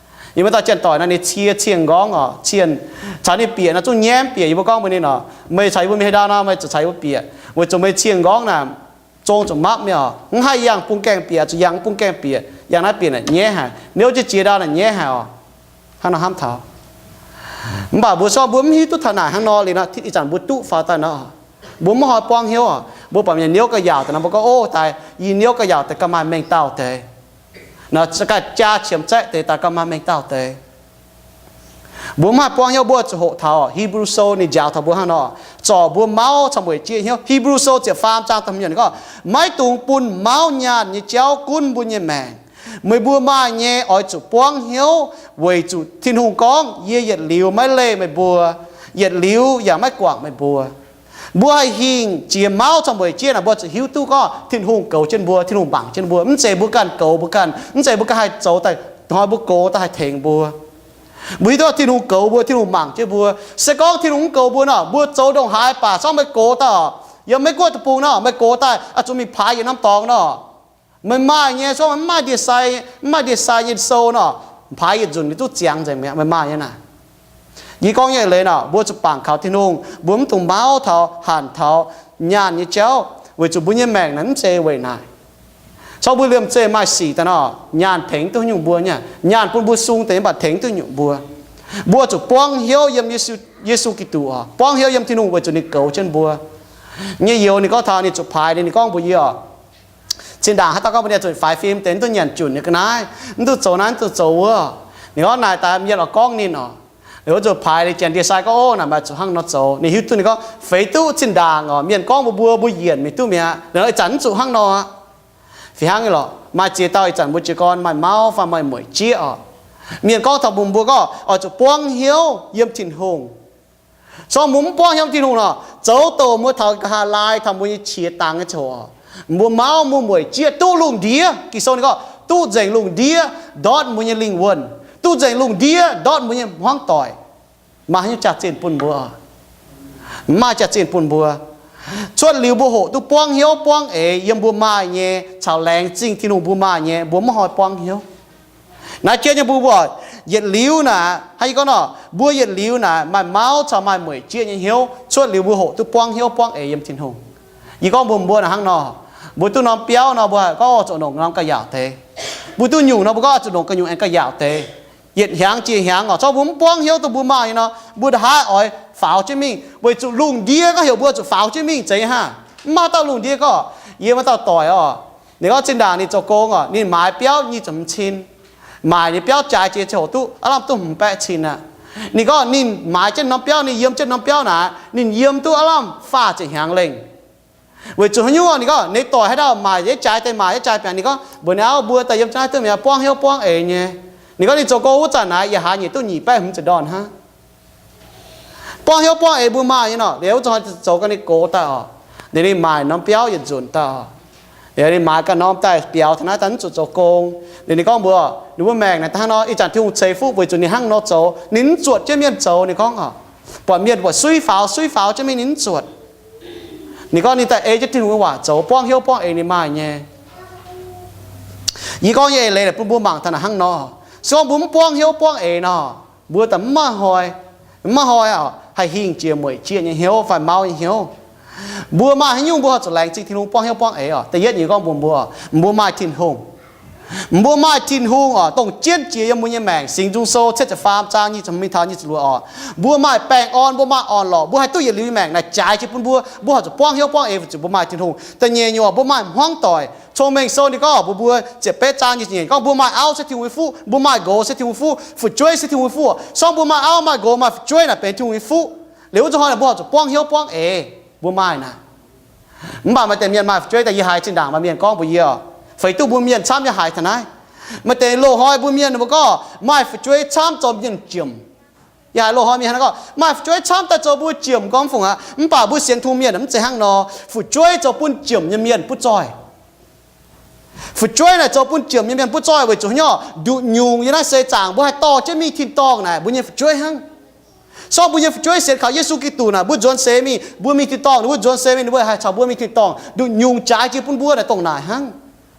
Yie maaih dauh janx-doic nor, ninh cie cing-nqorngv oc, cienh, caux ninh bieqc nor zungv nyaiv mv bieqc. Yie mbuo gorngv mbuox ninh oc, meih caux yie mbuo mingh haaix ndau nor, meih zuqc caux yie mbuo bieqc, weic zuqc meih cing-nqorngv naaic zong zuqc mapv mi'aqv oc. Mv haih yangh bung gaengh bieqc, zuqc yangh bung gaengh bieqc, yangh naaiv bieqc naaic nyaiv haic, niouv jienv jiex ndau naaic nyaiv haic oc. Hnangv nor hnamv taux. Mv baac mbuo se gorngv mbuo mv hiuv duqv taux naaic hnangv nor liuz nor, ih zanc mbuo duqv faaux daaih nor, mbuo mv haih buangv hnyouv oc. Mbuo buatc mienh niouv gauh yaauc deix nor, mbuo gorngv, ov, daaih yie niouv gauh yaauc deix gauh maaih mengh dauh deix. Nor ganh jaa qiemx zaeqv deix daaih gauh maaih mengh dauh deix. Mbuo mv haih buangv hnyouv, mbuo zuqc hoqc taux Hipv^lu Sou ninh njaaux taux mbuo hnangv nor, zorc mbuo mauv caux mueic jieqv hnyouv. Hipv^lu Sou ziepc faam zaang da'hmz yiemc gorngv, maiv dungx bun mauv nyaanh nyei jauv gunv mbuo nyei maengc. Meih mbuo maaih nyei oix zuqc buangv hnyouv, weic zuqc Tin-Hungh gorngv, yie yietc liuz maiv leih meih mbuo, yietc liuz yaac maiv guangc meih mbuo. Mbuo haih hingh jiex mauv caux mueic jieqv naaic, mbuo zuqc hiuv duqv gorngv Tin-Hungh goux jienv mbuo, Tin-Hungh mangc jienv mbuo. Mv zeiz mbuo ganh goux mbuo ganh, mv zeiz mbuo ganh haih zoux daaih hnoi mbuo gox daaih haih tengx mbuo. Mbuo hiuv duqv Tin-Hungh goux mbuo, Tin-Hungh mangc jienv mbuo. Se gorngv Tin-Hungh mv goux mbuo nor, mbuo zoux ndongc haaix baac, se gorngv meih gox daaih oc, yiem Meiv Guoqv deic-bung nor, meih gox daaih oix zuqc mingh paaix yietc norm dorngx nor, meih maaih nyei. Se gorngv mv maaih ndie-sai, mv maaih ndie-sai nyei sou nor, paaix yietc nzunc ninh duqv ziangx nzengc mi'aqv, meih maaih nyei naaic. Yie gorngv nyei eix leiz nor, mbuo zuqc bangc kaux Tin-Hungh, mbuo mv dungx mauv taux, hanc taux nyaanh nyei jauv, weic zuqc mbuo nyei maengc naaic mv zeiz weic naaic. Se gorngv mbuo liemh zeih maaih sic daaih nor, nyaanh tengx duqv nyungc mbuo nyei, nyaanh bun mbuo sung deix mv baac tengx duqv nyungc mbuo. Mbuo zuqc buangv hnyouv yiem Yesu, Yesu Giduc oc, buangv hnyouv yiem Tin-Hungh weic zuqc ninh goux jienv mbuo. Nyei youz ninh gorngv taux ninh zuqc paaix, ninh gorngv mbuox yie oc, zinh ndaangc haaix dauh gorngv mbuox ninh zuqc faix fim deix, mv duqv nyanc junc nyei ga'naaiv, mv duqv zoux naaiv, mv duqv zoux wuov. Ninh gorngv naaic daaih mienh oix gorngv ninh oc. Liuz wuov zuqc paaix liuz janx ndie-sai gorngv, Ov, naaic meih zuqc hnangv nor zoux. Ninh hiuv duqv, ninh gorngv, Feix duqv zinh ndaangc oc, mienh gorngv mbuox mbuo, mbuo yienc mingh duqv mi'aqv. Ih zanc mv zuqc hnangv nor aqv. Fih hnangv nyei lorqc, maaih ziex dauh ih zanc mbuo jiez gorn maaih mauv fai maaih mueic jieqv oc, mienh gorngv taux mbuox mbuo gorngv oix zuqc buangv hnyouv yiem Tin-Hungh. Se gorngv mbuo mv buangv hnyouv Tin-Hungh nor, zoux douc mbuo taux nqa'haav laai taux mbuo nyei qiex dangx nyei ziangh hoc, mbuo mauv mbuo mueic jieqv duqv lungh ndiev. Ging-Sou ninh gorngv duqv nzengc lungh ndiev ndortv mbuo nyei lingh wuonh, duqv nzengc lungh ndiev ndortv mbuo nyei hmuangv doic. Maaih haaix nyungc jaax-zinh bun mbuo? Mv maaih jaax-zinh bun mbuo. Cuotv liuz mbuo hoqc duqv buangv hnyouv buangv eix yiem mbuo maaih nyei caux laengz zingh Tin-Hungh mbuo maaih nyei, mbuo mv hnoi buangv hnyouv. Naaiv jienv nyei mbuo, mbuo yietc liuz naaic, hnangv yie gorngv nor, mbuo yietc liuz naaic maaih mauv caux maaih mueic jieqv nyei hnyouv, cuotv liuz mbuo hoqc duqv buangv hnyouv buangv eix yiem Tin-Hungh. Yie gorngv mbuox mbuo naaic hnangv nor, mbuo duqv norm biauv nor, mbuo haih gorngv zuqc longc norm ga'yaauc deix. Mbuo duqv nyungc nor, mbuo gorngv zuqc longc ga'nyungc aengx ga'yaauc deix. Yietc hnyangx jiex hnyangx oc, se gorngv mbuo mv buangv hnyouv dongh mbuo maaih nyei nor, mbuo ndongc haaix oix faaux jienv mingh, weic zuqc lungh ndiev gorngv heuc mbuo zuqc faaux jienv mingh zeiz nyei hnangv. Mv maaih dauh lungh ndiev gorngv, yie maaih dauh doic oc, ninh gorngv zinh ndaangc ninh zoux gong oc, ninh maaiz biauv nyic ziepc hmz cin, maaic ninh biauv jaaix jiex ziangh hoc duqv aav lamh duqv hmz baeqv cin aqv. Ninh gorngv ninh maaiz jienv norm biauv, ninh yiem jienv norm biauv naaic, ninh yiem duqv aav lamh faah ziepc hnyangx lengh. Weic zuqc haaix nyungc? Ninh gorngv ninh doic haaix dauh maaic yie jaaix deix, maaic yie jaaix biangc. Ninh gorngv mbuox ninh auv mbuo daaih yiem jienv naaiv duqv mi'aqv, buangv hnyouv buangv eix nyei. Ninh gorngv ninh zoux gong wuov zanc naaic, yaac haaix nyungc duqv nyic baeqv hmz ziepc ndorn hnangv. Buangv hnyouv buangv eix mbuo maaih nyei nor, liuz wuov zanc zoux ganh ninh gox daaih oc, liuz ninh maaic norm biauv yietc nzunc daaih oc, liuz ninh maaiz ganh norm daaih biaux taux naaiv daaih mv zuqc zoux gong. Liuz ninh gorngv mbuox ninh mbuo maengc naaic hnangv nor, ih zanc Tin-Hungh ceix fuqv weic zuqc ninh hnangv nor zoux, ninh mv zuotc jienv mienh zoux. Ninh gorngv oc, buatc mienh buatc suiv faaux suiv faaux jienv mingh ninh mv zuotc. Ninh gorngv ninh daaih ei jienv Tin-Hungh nyei waac zoux, buangv hnyouv buangv eix ninh maaih nyei. Yie gorngv nyei eix leiz naaic bun mbuo mangc taux naaic hnangv nor, se gorngv mbuo mv buangv hnyouv buangv eix nor, mbuo daaih mv maaih hnoi, mv maaih hnoi oc, haih hingh jiex mueic jieqv nyei hnyouv fai mauv nyei hnyouv. Mbuo maaih haaix nyungc mbuo haih zuqc laengz zingh Tin-Hungh buangv hnyouv buangv eix oc? Da'yietv nyungc gorngv mbuox mbuo, mbuo maaih Tin-Hungh. Mbuo maaih Tin-Hungh oc, dongh jienv jiex yiem mbuo nyei maengc. Singx Nzung Sou cietv ziepc faam zaang nyic ziepc hmz mingh taux nyic ziepc luoqc oc, mbuo maaih baengh orn, mbuo maaih orn-lorqc, mbuo haih duqv yietc liuz nyei maengc naaic jaaix jiex bun mbuo. Mbuo haih zuqc buangv hnyouv buangv eix weic zuqc mbuo maaih Tin-Hungh. Da'nyeic nyungc oc, mbuo maaih hmuangv doic. Cong-Mengh Sou ninh gorngv mbuox mbuo ziepc betv zaang nyic ziepc nyeic gorngv mbuo maaih auv se Tin-Hungh nyei fuqv, mbuo maaih nqox se Tin-Hungh nyei fuqv, fu'jueiv se Tin-Hungh nyei fuqv. Se gorngv mbuo maaih auv maaih nqox maaih fu'jueiv naaic benx Tin-Hungh nyei fuqv. Liuz wuov zanc hnoi naaic mbuo haih zuqc buangv hnyouv buangv eix, mbuo maaih naaic. Mv baac maaih deix mienh maaih fu'jueiv daaih, yie haiz zinh ndaangc maaih mienh gorngv mbuox yie oc, feix duqv mbuo mienh camv yie haiz taux naaiv. Maaih deix loz-hnoi mbuo mienh mbuo gorngv maaih fu'jueiv camv zoux mienh jiemc. Yie haiz loz-hnoi mienh hnangv gorngv maaih fu'jueiv camv daaih zoux mbuo jiemc gorngv fungc aqv. Mv baac mbuo sienx Tin-Hungh mienh mv zeiz hnangv nor. Fu'jueiv zoux bun jiemc nyei mienh butv zoih. Fu'jueiv naaic zoux bun jiemc nyei mienh butv zoih weic zuqc haaix nyungc? Nduqc nyungc yiem naaiv seix zaangc mbuo haih dorh jienv mingh tin-dorngh naaic mbuo nyei fu'jueiv hnangv. Se gorngv mbuo nyei fu'jueiv sienx kaux Yesu Giduc naaic, mbuo nzuonx seix mingh, mbuo mingh tin-dorngh, ninh mbuo nzuonx seix mingh, ninh mbuo haih caux mbuo mingh tin-dorngh. Nduqc nyungc jaaix jiex bun mbuo naaic dongh naaic hnangv.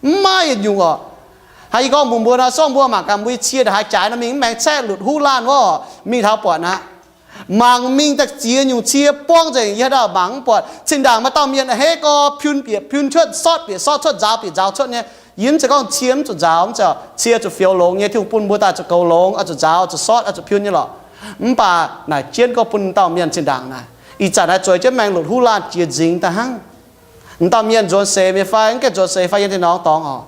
Mv maaih yietc nyungc oc. Haiz yie gorngv mbuox mbuo nor, se gorngv mbuo mangc gaax mbuo nyei cie ndongc haaix jaaix nor, mingh mv maengx caeqv lutc huv laanh wuov oc, mingh taux buatc aqv. Mangc mingh daaih ziex nyungc cie buangv nzengc, yie haaix dauh mangc mv buatc. Zinh ndaangc maaih dauh mienh a'hneiv gorx piun bieqc piun cuotv, sortv bieqc sortv cuotv, nzaaux bieqc nzaaux cuotv nyei. Yie mv zeiz gorngv cie mv zuqc nzaaux, mv zeiz, cie zuqc fioux longx nyei. Tin-Hungh bun mbuo daaih zuqc goux longx, oix zuqc nzaaux, oix zuqc sortv, oix zuqc piun nyei lorqc. Mv baac naaic jienv gorngv bun dauh mienh zinh ndaangc naaic, ih zanc naaiv zueiz jienv maengx lutc huv laanh jiex nzingx daaih hnangv. M'dauh mienh nzuonx seix mingh fai mv gaengh nzuonx seix fai yiem tin-dorngh dorngx oc.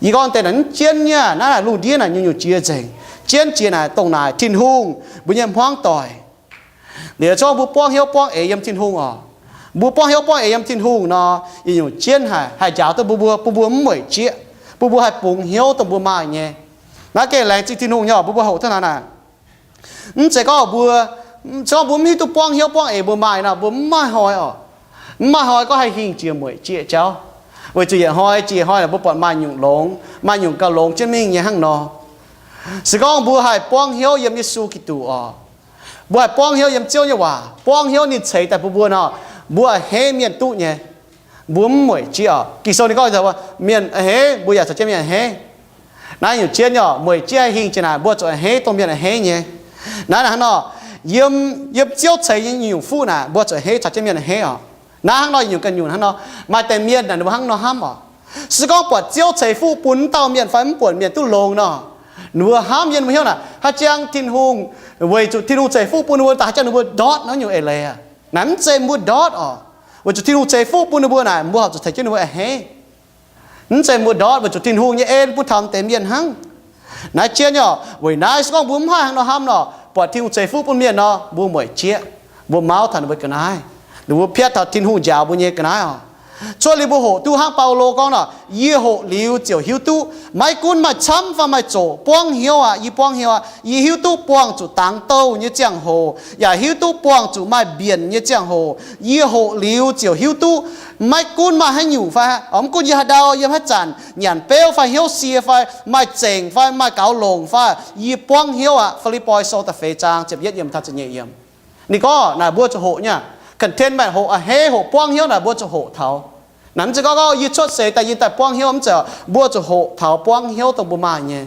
Yie gorngv deix naaic mv jienv nyei, naaiv naaic lungh ndiev naaic nyungc-nyungc jiex nzengc. Jienv jiex naaic dongh naaic Tin-Hungh, mbuo nyei hmuangv doic. Liuz se gorngv mbuo buangv hnyouv buangv eix yiem Tin-Hungh oc. Mbuo buangv hnyouv buangv eix yiem Tin-Hungh nor, yietc nyungc jienv haic, haih njaaux duqv mbuo, mbuo, bun mbuo mv mueic jieqv, bun mbuo haih bungx hnyouv dongh mbuo maaih nyei. Naaiv gengh laengz zingh Tin-Hungh nyei oc, bun mbuo hoqc duqv naaic naaic. Mv zeiz gorngv mbuo, se gorngv mbuo mv hiuv duqv buangv hnyouv buangv eix mbuo maaih nor, mbuo mv maaih hnoi oc. Mv maaih hnoi gorngv haih hingh jiex mueic jieqv jauv, weic zuqc yietc hnoi jiex hnoi naaic mbuo buatc maaih nyungc longx, maaih nyungc gauh longx jienv mingh nyei hnangv nor. Se gorngv mbuo haih buangv hnyouv yiem Yesu Giduc oc, mbuo haih buangv hnyouv yiem Ziouv nyei waac, buangv hnyouv ninh ceix daaih bun mbuo nor, mbuo a'hneiv mienh duqv nyei. Mbuo mv mueic jieqv oc. Ging-Sou ninh gorngv, mienh a'hneiv mbuo yaac caux jienv mienh a'hneiv. Naaiv nyungc jienv oc, mueic jieqv haih hingh jiex naaic, mbuo zuqc a'hneiv dongh mienh a'hneiv nyei. Naaiv hnangv nor, yiem, yiem Ziouv ceix nyei nyungc fuqv naaic, mbuo zuqc a'hneiv caux jienv mienh a'hneiv oc. Naaiv hnangv nor, nyungc ganh nyungc hnangv nor, maaih deix mienh naaic ninh mbuo hnangv nor hnamv oc. Se gorngv buatc Ziouv ceix fuqv bun wuov dauh mienh fai mv buatc mienh duqv longx nor, ninh mbuo hnamv yiem ninh mbuo hnyouv naaic, haaix jangx Tin-Hungh, weic zuqc Tin-Hungh ceix fuqv bun ninh mbuo daaih haaix jangx ninh mbuo ndortv nor nyungc eix leiz aqv. Naaic mv zeiz mbuo ndortv oc. Weic zuqc Tin-Hungh ceix fuqv bun ninh mbuo naaic, mbuo horpc zuqc tengx jienv ninh mbuo a'hneiv. Mv zeiz mbuo ndortv, weic zuqc Tin-Hungh nyei en bun taux deix mienh hnangv. Naaiv jienv oc, weic naaiv se gorngv mbuo mv haih hnangv nor hnamv nor, buatc Tin-Hungh ceix fuqv bun mienh nor, mbuo mueic jieqv, mbuo mauv taux ninh mbuo ga'naaiv, ninh mbuo piatv taux Tin-Hungh njaaux mbuo nyei ga'naaiv oc. Cuotv liuz mbuo hoqc duqv hnangv Baulo gorngv nor, yie hoqc liuz ziouc hiuv duqv, maiv gunv maaih camv fai maaih zoqc, buangv hnyouv aqv, yie buangv hnyouv aqv, yie hiuv duqv buangh zuqc dangx douh nyei ziangh hoc, yaac hiuv duqv buangh zuqc maaih mbienc nyei ziangh hoc. Yie hoqc liuz ziouc hiuv duqv, maiv gunv maaih haaix nyungc fai, mv gunv yie haaix ndau, yiem haaix zanc nyanc beuv fai hnyouv sie fai maaih zengc fai maaih gaux longc fai, yie buangv hnyouv aqv. Fi^lipv^poi Sou da'feix zaang ziepc yietv yiem taux ziepc nyeic yiem. Ninh gorngv naaic mbuo zuqc hoqc nyei, contentment, hoqc a'hneiv, hoqc buangv hnyouv naaic mbuo zuqc hoqc taux. Naaic mv zeiz gorngv, gorngv yie cuotv seix daaih yie daaih buangv hnyouv, mv zeiz. Mbuo zuqc hoqc taux buangv hnyouv dongh mbuo maaih nyei.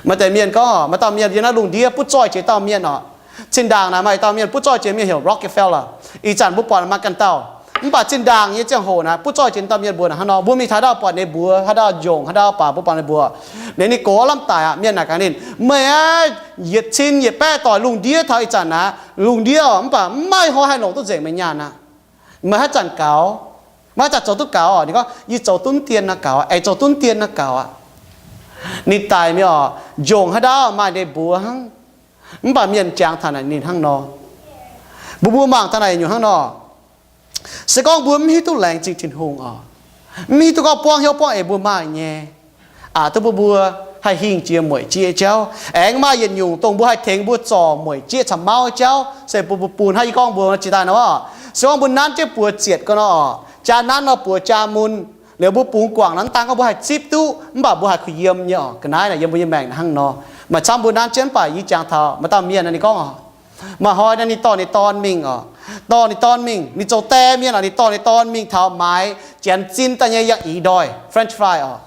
Maaih deix mienh gorngv, maaih dauh mienh yiem naaiv lungh ndiev butv zoih jiex dauh mienh oc. Zinh ndaangc naaic maaih dauh mienh butv zoih jiex mienh heuc Rockefeller. Ih zanc mbuo buatc maaih ganh dauh. Mv baac zinh ndaangc nyei ziangh hoc naaic butv zoih jiex dauh mienh mbuo naaic hnangv nor, mbuo mingh taux haaix dauh buatc ninh mbuox, haaix dauh njongc, haaix dauh baac mbuo buatc ninh mbuox. Liuz ninh gox lamh daic aqv, mienh naaic gaax ninh, meih aeqv, yietc cin yietc baeqv doic lungh ndiev taux ih zanc naaic, lungh ndiev oc, mv baac mv maaih hnoi haih longc duqv nzengc meih nyaanh aqv. Meih haaix zanc gaux? Meih haaix zanc zoux duqv gaux oc? Ninh gorngv, yie zoux duqv dien nor gaux, aengx zoux duqv dien nor gaux aqv. Ninh daic mingh oc, njongc haaix dauh maaih ninh mbuox hnangv. Mv baac mienh jangx taux naaic ninh hnangv nor. Mbuo, mbuo mangc taux naaic nyungc hnangv nor. Se gorngv mbuo mv hiuv duqv laengz zingh Tin-Hungh oc, mv hiuv duqv gorngv buangv hnyouv buangv eix mbuo maaih nyei, aqc duqv bun mbuo haih hingh jiex mueic jieqv jauv. Aengx maaih yietc nyungc dongh mbuo haih tengx mbuo zorc mueic jieqv caux mauv jauv se bun mbuo bun hnangv yie gorngv mbuox jiex daaih nor, se gorngv mbuo nanv jienv buoz zietc ga'nor oc, jaa nanv nor buoz jaa mun. Liuz mbuo bungx guangc nor, mv daan gorngv mbuo haih zipv duqv, mv baac mbuo haih kuh yiem nyei oc. Ga'naaiv naaic yiem mbuo nyei maengc hnangv nor. Maaih camv mbuo nanv jienv, mv baac yie jangx taux maaih dauh mienh naaic ninh gorngv oc, maaih hnoi naaic ninh dorh ninh dorn mingh oc, dorh ninh dorn mingh, ninh zoux die mienh oc, ninh dorh ninh dorn mingh taux maaiz janx zin daaih nyei yangh ix ndoih, French fry oc.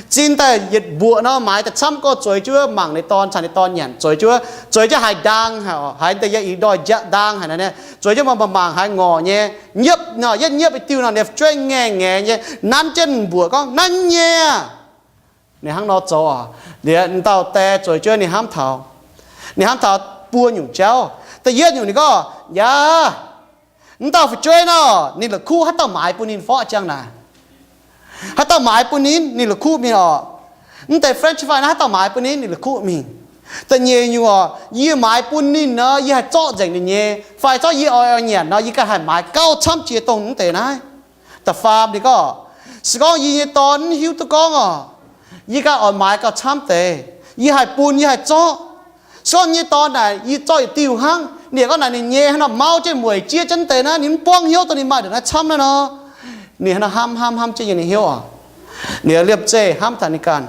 Zin daaih yietc mbuoqc nor, maaiz daaih camv gorx, zueiz jienv mangc ninh dorn caux ninh dorn nyanc, zueiz jienv, zueiz jienv haiz ndaang haic, haiz daaih yangh ix ndoih ndaang haic naaic, zueiz jienv mangc mangc haiz ngorc nyei, nyiepv nor, yietv nyiepv i diuh nor, ninh fu'jueiv ngaengh ngaengx nyei nanv jienv mbuoqc gorngv, Nanv nyei aqv. Ninh hnangv nor zoux oc. Liuz dauh die zueiz jienv ninh hnamv taux, ninh hnamv taux buo nyungc jauv. Da'yietv nyungc ninh gorngv, yaac, mv dauh fu'jueiv nor, ninh la'kuqv haaix dauh maaiz bun ninh forv jangx naaic. Haaix dauh maaiz bun ninh, ninh la'kuqv mingh oc. Mv deix French fry naaiv haaix dauh maaiz bun ninh, ninh la'kuqv mingh. Da'nyeic nyungc oc, yie maaiz bun ninh nor, yie haih zorqv nzengc ninh nyei, fai zorqv yie oix oix nyanc nor, yie ganh haih maaiz gauh camv jiex dongh mv deix naaiv. Da'faam ninh gorngv, se gorngv yie nyei dorn mv hiuv duqv gorngv oc, yie ganh oix maaiz gauh camv deix, yie haih bun, yie haih zorqv. Se gorngv yie nyei dorn naaic, yie zorqv yietc diuh hnangv, ninh gorngv naaic ninh nyei hnangv nor, mauv jienv mueic jieqv jienv deix naaiv, ninh mv buangv hnyouv dongh ninh maaih ndongc naaiv camv naaiv nor. Ninh hnangv nor hnamv hnamv hnamv jienv yiem ninh hnyouv oc. Ninh liemh zeih hnamv taux ninh ganh,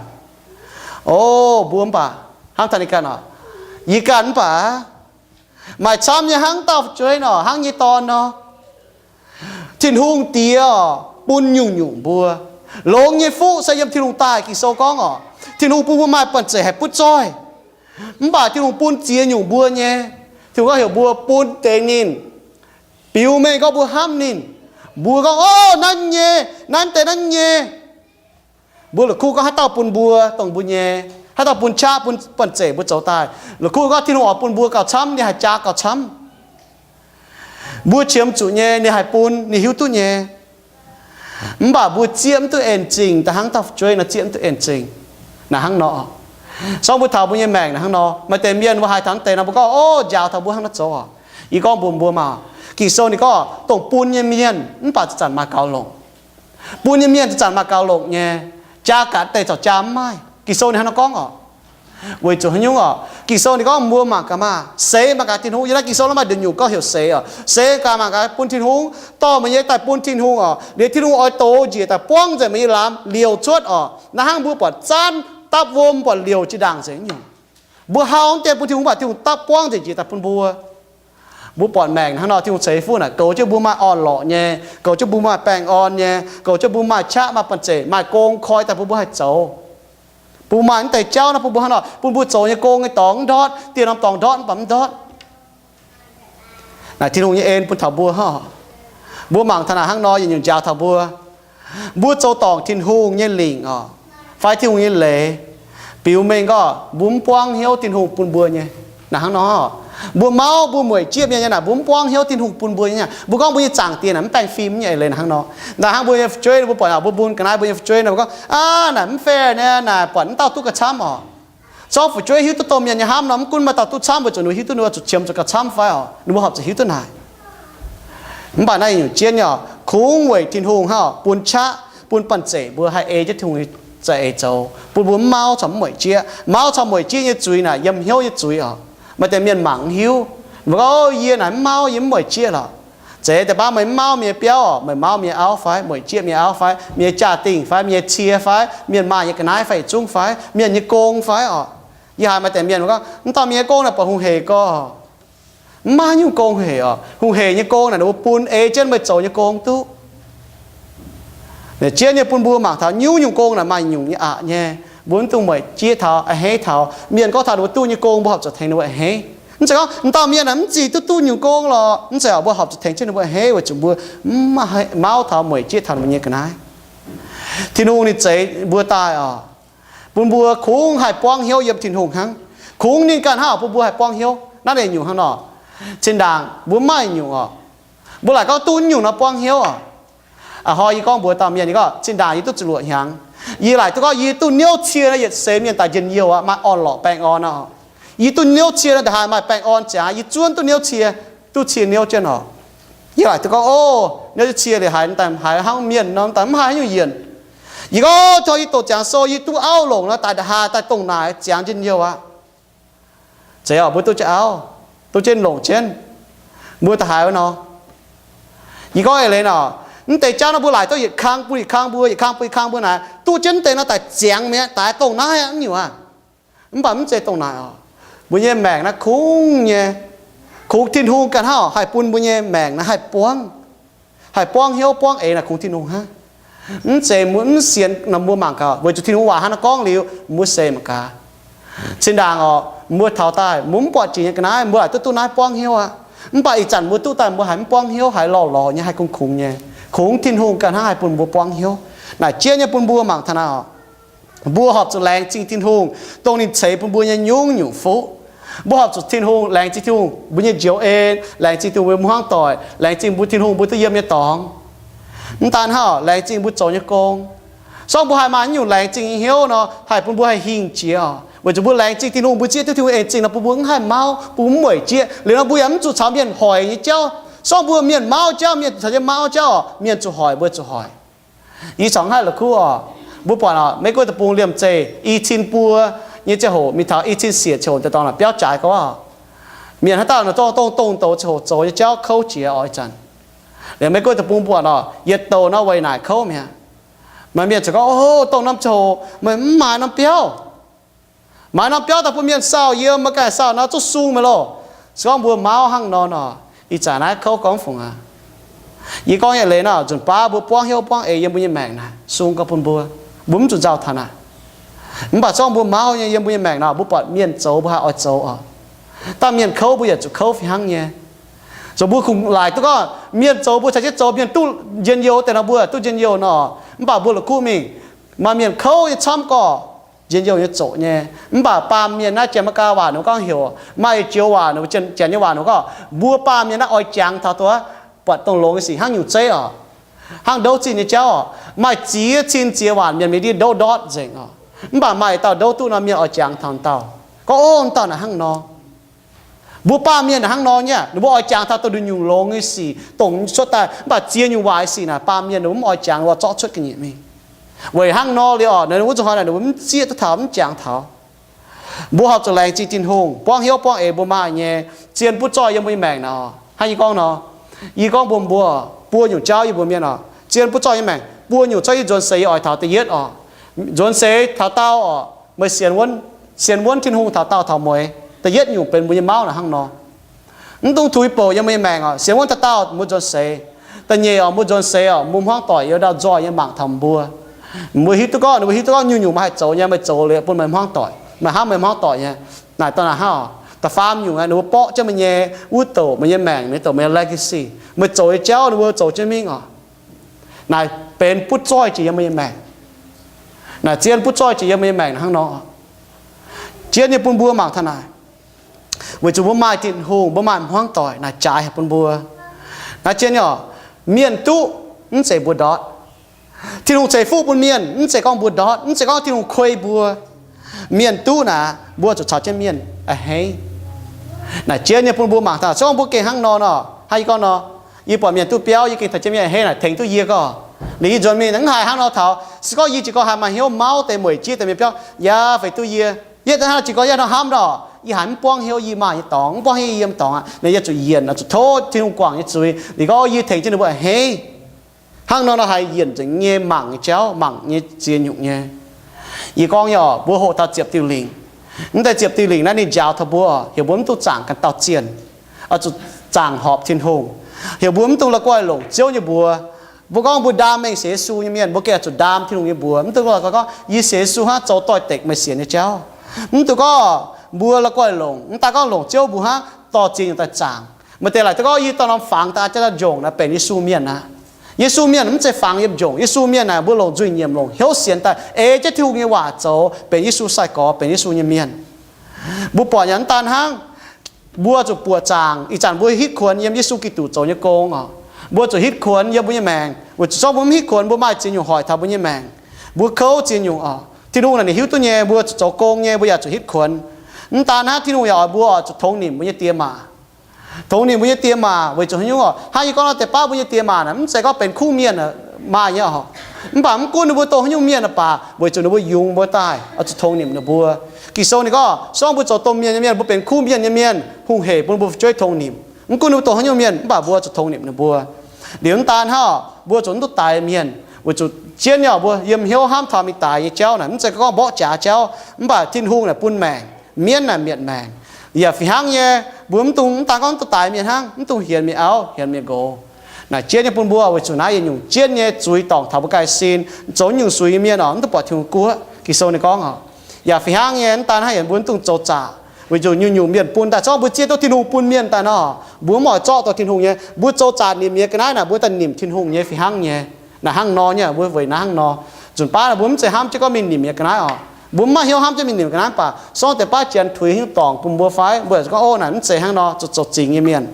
o, mbuo mv baac hnamv taux ninh ganh oc, yie ganh mv baac maaih camv nyei hnangv dauh fu'jueiv nor, hnangv nyei dorn nor. Tin-Hungh Diex oc, bun nyungc-nyungc mbuo. Longx nyei fuqv se yiem Tin-Hungh daaih. Ging-Sou gorngv oc, Tin-Hungh bun mbuo maaih banh zeic haih butv zoih, mv baac Tin-Hungh bun ziex nyungc mbuo nyei. Tin-Hungh gorngv heuc mbuo bun deix ninh. Biux mengh gorngv mbuo hnamv ninh, mbuo gorngv, o, nanv nyei, nanv deix nanv nyei. Mbuo la'kuqv gorngv haaix dauh bun mbuo dongh mbuo nyei, haaix dauh bun qaqv bun banh zeic mbuo zoux daaih. La'kuqv gorngv Tin-Hungh oix bun mbuo gauh camv, ninh haih jaa gauh camv. Mbuo qiemx zuqc nyei, ninh haih bun, ninh hiuv duqv nyei. Mv baac mbuo zieqv mv duqv en-zingh, da'hnangv dauh fu'jueiv nor zieqv mv duqv en-zingh. Naaic hnangv nor, se gorngv mbuo taux mbuo nyei maengc naaic hnangv nor, maaih deix mienh mbuo haiz taux deix nor, mbuo gorngv, o, njaaux taux mbuo hnangv nor zoux oc. Yie gorngv mbuox mbuo maah, Ging-Sou ninh gorngv dongh bun nyei mienh mv baac zanc-zanc maaih gaux longc. Bun nyei mienh zanc-zanc maaih gaux longc nyei, jaa gaax deix corc jaa mv maaih. Ging-Sou ninh hnangv nor gorngv oc. Weic zuqc haaix nyungc oc? Ging-Sou ninh gorngv mbuo mangc gaax maah, seix mangc gaax Tin-Hungh. Yiem naaiv Ging-Sou naaiv maaih nduqc nyungc gorngv heuc seix oc. Seix gaax mangc gaax bun Tin-Hungh, dorh meih nyei daaih bun Tin-Hungh oc. Liuz Tin-Hungh oix dox njiec daaih buangv nzengc meih nyei lamz liouc cuotv oc. Naaiv hnangv mbuo buatc zaanv dapv wuom buatc liouc jiex ndaangc nzengc nyungc. Mbuo hau mv dien bun Tin-Hungh, mv baac Tin-Hungh dapv buangv nzengc njiec daaih bun mbuo. Mbuo buatc maengc hnangv nor, Tin-Hungh ceix fuqv naaic goux jienv mbuo maaih orn-lorqc nyei, goux jienv mbuo maaih baengh orn nyei, goux jienv mbuo maaih qaqv maaih banh zeic maaih gong koi daaih bun mbuo haih zoux. Bun maaih mv deix jauv naaiv bun mbuo hnangv nor, bun mbuo zoux nyei gong nyei dorngx mv ndortv, dieh norm dorngx ndortv mv baac mv ndortv. Naaic Tin-Hungh nyei en bun taux mbuo hnangv. Mbuo mangc taux naaic hnangv nor yietc nyungc njaaux taux mbuo. Mbuo zoux dorngc Tin-Hungh nyei lingc oc, fai Tin-Hungh nyei leiz, biux mengh gorngv mbuo mv buangv hnyouv Tin-Hungh bun mbuo nyei. Naaic hnangv nor, mbuo mauv mbuo mueic jieqv mienh nyei naaic, mbuo mv buangv hnyouv Tin-Hungh bun mbuo nyei. Mbuo gorngv mbuo nyei zaangc diex naaic mv baengh fim nyei eix leiz hnangv nor. Naaic hnangv mbuo nyei fu'jueiv, mbuo buatc mbuo bun ga'naaiv mbuo nyei fu'jueiv nor, mbuo gorngv, aav, naaic mv fair naaic, naaic buatc mv dauh duqv gauh camv oc. Zorqv fu'jueiv hiuv duqv domh mienh nyei hnamv nor, mv gunv maaih dauh duqv camv weic zuqc ninh hiuv duqv ninh oix zuqc qiemx zuqc gauh camv fai oc, ninh mbuo horpc zuqc hiuv duqv naaic. Mv baac naaiv yietc nyungc jienv nyei oc, kungx weic Tin-Hungh hnangv oc bun qaqv bun banh zeic mbuo haih ei jienv Tin-Hungh nyei za'eix zoux, bun mbuo mv mauv caux mv mueic jieqv. Mauv caux mueic jieqv nyei zuiz naaic yiem hnyouv nyei zuiz oc. Maaih deix mienh mangc mv hiuv, mbuo gorngv, o, yie naaic mv mauv, yie mv mueic jieqv lorqc. Zeiz deix baav meih mv mauv mienh nyei biauv oc, meih mauv mienh nyei auv fai mueic jieqv mienh nyei auv fai mienh nyei jaa-dingh fai mienh nyei cie fai mienh maaih nyei ga'naaiv fai yietc zungv fai mienh nyei gong fai oc. Yie haiz maaih deix mienh gorngv, mv dauh mienh nyei gong naaic buatc hungh heic gorx. Mv maaih nyungc gong hungh heic oc. Hungh heic nyei gong naaic ninh mbuo bun ei jienv meih zoux nyei gong duqv. Naaic jienv nyei bun mbuo mangc taux nyungc-nyungc gong naaic maaih nyungc nyei aqc nyei. Mbuo mv dungx mueic jieqv taux, a'hneiv taux. Mienh gorngv taux ninh mbuo duqv nyei gong, mbuo horpc zuqc tengx ninh mbuo a'hneiv. Mv zeiz gorngv, mv dauh mienh naaic mv zingh duqv duqv nyungc gong lorqc. Mv zeiz oc, mbuo horpc zuqc tengx jienv ninh mbuo a'hneiv weic zuqc mbuo mv maaih mauv taux mueic jieqv taux ninh mbuo nyei ga'naaiv. Tin-Hungh ninh zeix mbuo daaih oc, bun mbuo kungx haih buangv hnyouv yiem Tin-Hungh hnangv. Kungx ninh ganh hnangv oc bun mbuo haih buangv hnyouv. Naaiv deix nyungc hnangv nor, zinh ndaangc mbuo mv maaih nyungc oc. Mbuo laaic gorngv duqv nyungc nor buangv hnyouv oc. A'hnoi yie gorngv mbuox dauh mienh, yie gorngv, zinh ndaangc yie duqv zuqc luoqc hnyangx, yie laaic duqv gorngv yie duqv niouv cie naaiv yietc seix mienh daaih njien-youh aqv, maaih orn-lorqc baengh orn aqv. Yie duqv niouv cie naaiv ndongc haaix maaih baengh orn ziangx, yie zuonv duqv niouv cie, duqv cie niouv jienv oc. Yie laaic duqv gorngv, o, niouv cie liuz haiz daaih haiz hnangv mienh nor, daaih mv haih haaix nyungc yienc. Yie gorngv tov yie doqc ziangx sou, yie duqv auv longc nor, daaih ndongc haaix daaih dongh naaic ziangx njien-youh aqv. Zeiz oc, mbuo duqv jienv auv, duqv jienv longc jienv, mbuo daaih haiz wuov nor. Yie gorngv eix leiz nor, mv deix jauv nor mbuo laaic duqv yietc kang bun yietc kang mbuo, yietc kang bun yietc kang mbuo naaic, duqv jienv mv deix nor daaih ziangx mi'aqv, daaih dongh naaiv aqv, mv nyungc aqv. Mv baac mv zeiz dongh naaic oc. Mbuo nyei maengc naaiv kungx nyei, kungx Tin-Hungh ganh hnangv oc haih bun mbuo nyei maengc naaiv haih buangv, haih buangv hnyouv buangv eix naaic kungx Tin-Hungh hnangv. Mv zeiz mbuo mv sienx nor mbuo mangc gaax, weic zuqc Tin-Hungh waac hnangv naaiv gorngv liuz, mbuo seix mangc gaax. Zinh ndaangc oc, mbuo taux daaih mbuo mv buatc jiex nyei ga'naaiv, mbuo laaic duqv duqv naaiv buangv hnyouv aqv. Mv baac ih zanc mbuo duqv daaih mbuo haiz mv buangv hnyouv, haiz lorh lorz nyei, haiz kungx kungx nyei. Kungx Tin-Hungh ganh hnangv haih bun mbuo buangv hnyouv. Naaic jienv nyei bun mbuo mangc taux naaiv oc, mbuo horpc zuqc laengz zingh Tin-Hungh, dongh ninh ceix bun mbuo nyei nyungc-nyungc fuqv. Mbuo horpc zuqc Tin-Hungh, laengz zingh Tin-Hungh mbuo nyei njoux en, laengz zingh Tin-Hungh mbuo hmuangv doic, laengz zingh mbuo Tin-Hungh mbuo duqv yiem nyei dorngx. Mv daan hnangv, laengz zingh mbuo zoux nyei gong. Se gorngv mbuo haih maaih nyungc laengz zingh nyei hnyouv nor, haih bun mbuo haih hingh jiex oc. Weic zuqc mbuo laengz zingh Tin-Hungh, mbuo zieqv duqv Tin-Hungh en zingh nor, bun mbuo mv haih mauv, bun mbuo mv mueic jieqv. Liuz nor mbuo yaac mv zuqc caux mienh hoic nyei jauv. Se gorngv mbuo mienh mauv jauv, mienh zuqc caux jienv mauv jauv oc, mienh zuqc hoic, mbuo zuqc hoic. Yie corc haih la'kuqv oc. Mbuo buatc oc, Meiv Guoqv deic-bung liemh zeih i cin buo nyei ziangh hoc mingh taux i cin siec ziangh hoc daaih dorngx naaic biauv jaaix gorx oc. Mienh haaix dauh nor dongh dongh douz ziangh hoc zoux nyei jauv kouv jiex oc ih zanc. Liemh Meiv Guoqv deic-bung buatc oc, yietc douc nor weic naaic kouv mi'aqv. Maaih mienh ziouc gorngv, o, dongh norm ziangh hoc meih mv maaiz norm biauv. Maaiz norm biauv daaih bun mienh sauh yiem, meih ganh sauh nor zungv sung meih loh. Se gorngv mbuo mauv hnangv nor nor, ih zanc naaiv kouv gorngv fungc aqv. Yie gorngv yietc leiz nor, nzunc baav mbuo buangv hnyouv buangv eix yiem mbuo nyei maengc naaic sung gau bun mbuo, mbuo mv zuqc nzauh taux naaic. Mv baac se gorngv mbuo mauv nyei yiem mbuo nyei maengc nor, mbuo buatc mienh zoux mbuo haih oix zoux oc. Dangh mienh kouv mbuo yaac zuqc kouv fih hnangv nyei. Zoux mbuo kungx laaic duqv gorngv mienh zoux mbuo caux jienv zoux, mienh duqv njien-youh deix nor mbuo duqv njien-youh nor. Mv baac mbuo la'kuqv mingh, maaih mienh kouv nyei camv gorx, njien-youh nyei zoqc nyei. Mv baac baamh mienh naaiv Janx-Meigaa waac ninh gorngv heuc, maaih joux waac ninh, Janx nyei waac ninh gorngv, mbuo baamh mienh naaiv oix jangx taux duqv buatc dongh longx nyei sic hnangv nyungc zeiv oc, hnangv ndouv zinh nyei jauv oc. Maaih ziex cin ziex waanc mienh mingh ndiev ndouv ndortv nzengc oc. Mv baac maaih dauh ndouv duqv nor mienh oix jangx taux dauh, gorngv, o, dauh naaic hnangv nor. Mbuo baamh mienh naaic hnangv nor nyei, ninh mbuo oix jangx taux dongh nduqc nyungc longx nyei sic dongh cuotv daaih, mv baac ziex nyungc waaic sic naaic baamh mienh ninh mbuo mv oix jangx, ninh mbuo zorqv cuotv ga'nyiec mingh. Weic hnangv nor liuz oc, ninh mbuo zuqc hnoi naaic ninh mbuo mv zieqv duqv taux, mv jangx taux. Mbuo horpc zuqc laengz zingh Tin-Hungh buangv hnyouv buangv eix mbuo maaih nyei zien butv zoih yiem mbuo nyei maengc naaic oc. Hnangv yie gorngv nor, yie gorngv mbuox mbuo, buo nyungc jauv yie mbuo mienh oc, zien butv zoih nyei maengc, buo nyungc cuotv yie nzuonx seix yie oix taux da'yietv oc. Nzuonx seix taux daauh oc, meih sienx wuonv, sienx wuonv Tin-Hungh taux daauh taux mueiz. Da'yietv nyungc benx mbuo nyei mauv naaic hnangv nor. Mv dungx tuix bouc yiem mbuo nyei maengc oc, sienx wuonv taux daauh mbuo nzuonx seix. Da'nyeic oc, mbuo nzuonx seix oc, mbuo hmuangv doic youz ndaauh nzoih nyei mangc taux mbuo. Mbuo hiuv duqv gorngv, ninh mbuo hiuv duqv gorngv nyungc-nyungc maaih haih zoux nyei, meih zoux liuz bun meih hmuangv doic, meih hnamv meih hmuangv doic nyei. Naaic daaih naaic hnangv oc, da'faam nyungc aeqv, ninh mbuo borqv jienv meih nyei wuov douc, meih nyei maengc, meih douc, meih nyei legacy. Meih zoux nyei jauv ninh mbuo zoux jienv mingh oc. Naaic benx butv zoih jiex yiem meih nyei maengc. Naaic zien butv zoih jiex yiem meih nyei maengc hnangv nor. Jienv nyei bun mbuo mangc taux naaic. Weic zuqc mbuo maaih Tin-Hungh, mbuo maaih hmuangv doic, naaic jaaix haic bun mbuo. Naaiv jienv nyei oc, mienh duqv, mv zeiz mbuo ndortv. Tin-Hungh ceix fuqv bun mienh, mv zeiz gorngv mbuo ndortv, mv zeiz gorngv Tin-Hungh kuei mbuo. Mienh duqv naaic, mbuo zuqc caux jienv mienh a'hneiv. Naaic jienv nyei bun mbuo mangc taux, se gorngv mbuo gengh hnangv nor nor, hnangv yie gorngv nor, yie buatc mienh duqv biauv, yie gengh caux jienv mienh a'hneiv naaic tengx duqv yie gorngv. Liuz yie nzuonx mingh mv haiz hnangv nor taux, se gorngv yie jiez gorn haiz maaih hnyouv mauv deix mueic jieqv deix mienh biauv, yaac feix duqv yie. Yie hnangv jiez gorn yie hnangv hnamv nor, yie haiz mv buangv hnyouv yih maaih nyei dorngx, mv buangv hnyouv yiem dorngx aqv. Naaic yie zuqc yienc, zuqc tov Tin-Hungh guangc nyei zuiz. Liuz gorngv yie tengx jienv ninh mbuo a'hneiv. Hnangv nor nor haih yienc nzengc nyei mangc nyei jauv, mangc nyei ziex nyungc nyei. Yie gorngv nyei oc, mbuo hoqc taux ziepc diuh lingc. Mv deix ziepc diuh lingc naaiv ninh njaaux taux mbuo, heuc mbuo mv dungx zaangc ganh dauh zienh, oix zuqc zaangc horpc Tin-Hungh. Heuc mbuo mv dungx la'guaih longc Ziouv nyei mbuox. Mbuo gorngv mbuo ndaam mengh sienx Yesu nyei mienh, mbuo gengh oix zuqc ndaam Tin-Hungh nyei mbuox. Mv dungx gorngv, gorngv yie sienx Yesu hnangv zoux doix-dekc meih sienx nyei jauv. Mv dungx gorngv mbuo la'guaih longc, mv daaih gorngv longc Ziouv mbuox hnangv dorh ziex nyungc daaih zaangc. Maaih deix laaic duqv gorngv yie dorh norm fangx daaih jaax daaih njongc naaic benx Yesu mienh aqv. Yesu mienh mv zeiz fangx yiem njongc. Yesu mienh naaic mbuo longc nzuih nyiemc, longc hnyouv sienx daaih ei jienv Tin-Hungh nyei waac zoux, benx Yesu sai-gorx, benx Yesu nyei mienh. Mbuo buatc yaac mv daan hnangv, mbuo zuqc buoqc zaangc. Ih zanc mbuo hitv kuonx yiem Yesu Giduc zoux nyei gong oc. Mbuo zuqc hitv kuonx yiem mbuo nyei maengc, weic zuqc zorqv mbuo mv hitv kuonx, mbuo maaih ziex nyungc hoic taux mbuo nyei maengc. Mbuo kouv ziex nyungc oc. Tin-Hungh naaic ninh hiuv duqv nyei, mbuo zuqc zoux gong nyei, mbuo yaac zuqc hitv kuonx. Mv daan hnangv, Tin-Hungh yaac oix mbuo oix zuqc tongx nimc mbuo nyei die maa. Tongx nimc mbuo nyei die maa weic zuqc haaix nyungc oc? Hnangv yie gorngv nor, deix baav mbuo nyei die maa naaic mv zeiz gorngv benx kuv mienh maaih nyei oc. Mv baac mv gunv ninh mbuo dongh haaix nyungc mienh baac, weic zuqc ninh mbuo yungz mbuo daaih, oix zuqc tongx nimc ninh mbuo. Ging-Sou ninh gorngv, se gorngv mbuo zoux domh mienh nyei mienh, mbuo benx kuv mienh nyei mienh, hungh heic bun mbuo fu'jueiv tongx nimc. Mv gunv ninh mbuo dongh haaix nyungc mienh, mv baac mbuo zuqc tongx nimc ninh mbuo. Liuz mv daan hnangv oc, mbuo zuqc mv duqv daix mienh, weic zuqc jienv nyei oc, mbuo yiem hnyouv hnamv taux mingh daix nyei jauv naaic, mv zeiz gorngv mborqv jaax jauv, mv baac Tin-Hungh naaic bun maengc, mienv naaic mietc maengc. Yaac fih hnangv nyei, mbuo mv dungx, mv daan gorngv mv duqv daix mienh hnangv, mv dungx hienx mienh auv, hienx mienh nqox. Naaic jienv nyei bun mbuo, weic zuqc naaiv yietc nyungc jienv nyei zuiz dorngc taux mbuo ganh sin, zoux nyungc zuiz nyei mienh oc, mv duqv buatc Tin-Hungh guoqv. Ging-Sou ninh gorngv oc. Yaac fih hnangv nyei, mv daan hnangv, yaac mbuo mv dungx zoux zaqc, weic zuqc nyungc-nyungc mienh bun daaih, zorqv mbuo zieqv duqv Tin-Hungh bun mienh daaih nor, mbuo mv oix zorqv dorh Tin-Hungh nyei. Mbuo zoux zaqc nimc nyei ga'naaiv naaic, mbuo daaih nimc Tin-Hungh nyei fih hnangv nyei. Naaic hnangv nor nyei, mbuo weic naaiv hnangv nor. Nzunc baav naaic mbuo mv zeiz hnamv jienv gorngv mingh nimc nyei ga'naaiv oc. Mbuo mv maaih hnyouv hnamv jienv mingh nimc ga'naaiv, mv baac se gorngv deix baav janx tuix hnyouv dorngc bun mbuo fai, mbuo zuqc gorngv, o, naaic mv zeiz hnangv nor, zuqc zoux zingx nyei mienh.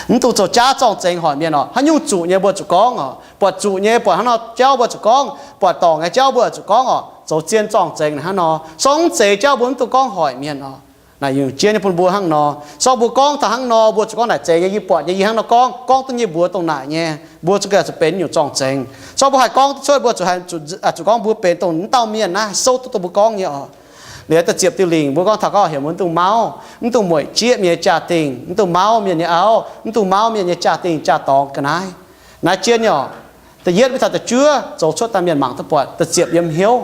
Mv dungx zoux jaav zorng-zengx hoic mienh oc. Haaix nyungc zuqc nyei mbuo zuqc gorngv oc. Buatc zuqc nyei, buatc hnangv nor jauv mbuo zuqc gorngv. Buatc dorngc nyei jauv mbuo zuqc gorngv oc. Zoux zien zorng-zengx naaic hnangv nor. Se gorngv mv zeiz jauv mbuo mv dungx gorngv hoic mienh oc. Naaic yungc jienv nyei bun mbuo hnangv nor. Se gorngv mbuo gorngv taux hnangv nor, mbuo zuqc gorngv naaic zeiz nyei, yie buatc nyei, yie hnangv nor gorngv, gorngv duqv nyei mbuox dongh naaic nyei, mbuo zuqc gengh zuqc benx nyungc zorng-zengx. Se gorngv mbuo haih gorngv duqv cuotv, mbuo zuqc haih zuqc, zuqc gorngv mbuo benx dongh wuov dauh mienh naaiv souv duqv dongh mbuo gorngv nyei oc. Liuz da'ziepc diuh lingc mbuo gorngv taux gorngv heuc mbuo mv dungx mauv, mv dungx mueic jieqv mienh nyei jaa-dingh, mv dungx mauv mienh nyei auv, mv dungx mauv mienh nyei jaa-dingh jaa-dorngx ga'naaiv. Naaiv jienv nyei oc. Da'yietv mingh taux da'juov zoux cuotv daaih mienh mangc duqv buatc. Da'ziepc yiem hnyouv.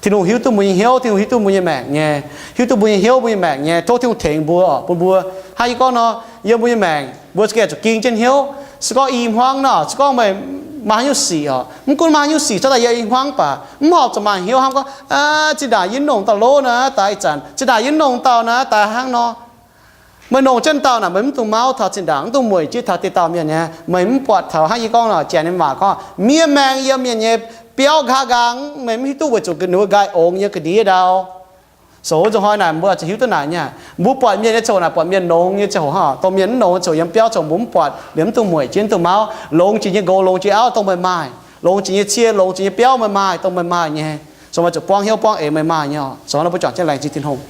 Tin-Hungh hiuv duqv mbuo nyei hnyouv, Tin-Hungh hiuv duqv mbuo nyei maengc nyei, hiuv duqv mbuo nyei hnyouv, mbuo nyei maengc nyei. Tov Tin-Hungh tengx mbuo oc, bun mbuo, hnangv yie gorngv nor, yiem mbuo nyei maengc mbuo za'gengh zuqc ging jienv hnyouv. Se gorngv i hmuangv nor, se gorngv meih maaih haaix nyungc sic oc, mv gunv maaih haaix nyungc sic cuotv daaih yiem i hmuangv baac, mv horpc zuqc maaih hnyouv hnamv gorngv, zinh ndaangc yie nongc dauh lov naaic daaih ih zanc, zinh ndaangc yie nongc dauh naaic daaih hnangv nor. Meih nongc jienv dauh naaic, meih mv dungx mauv taux zinh ndaangc, mv dungx mueic jieqv taux deix dauh mienh nyei. Meih mv buatc taux hnangv yie gorngv nor, janx nyei waac gorngv, miev maeng yiem mienh nyei biauv nqa'haav nqaang, meih mv hiuv duqv weic zuqc ninh mbuo nqaai ongx nyei ga'ndiev ndau. Soux nzunc hnoi naaic mbuo zuqc hiuv duqv naaic nyei. Mbuo buatc mienh nyei ziangh hoc naaic, buatc mienh longx nyei ziangh hoc hnangv, dongh mienh mv longx ziangh hoc yiem biauv ziangh hoc mbuo mv buatc, liemh mv dungx mueic jiex, mv dungx mauv. Longx jiex nyei nqox, longx jiex auv, dongh meih maaih. Longx jiex nyei cie, longx jiex nyei biauv meih maaih, dongh meih maaih nyei. Zoux meih zuqc buangv hnyouv buangv eix meih maaih nyei oc. Zoux nor mbuo juangc jienv laengz zingh Tin-Hungh.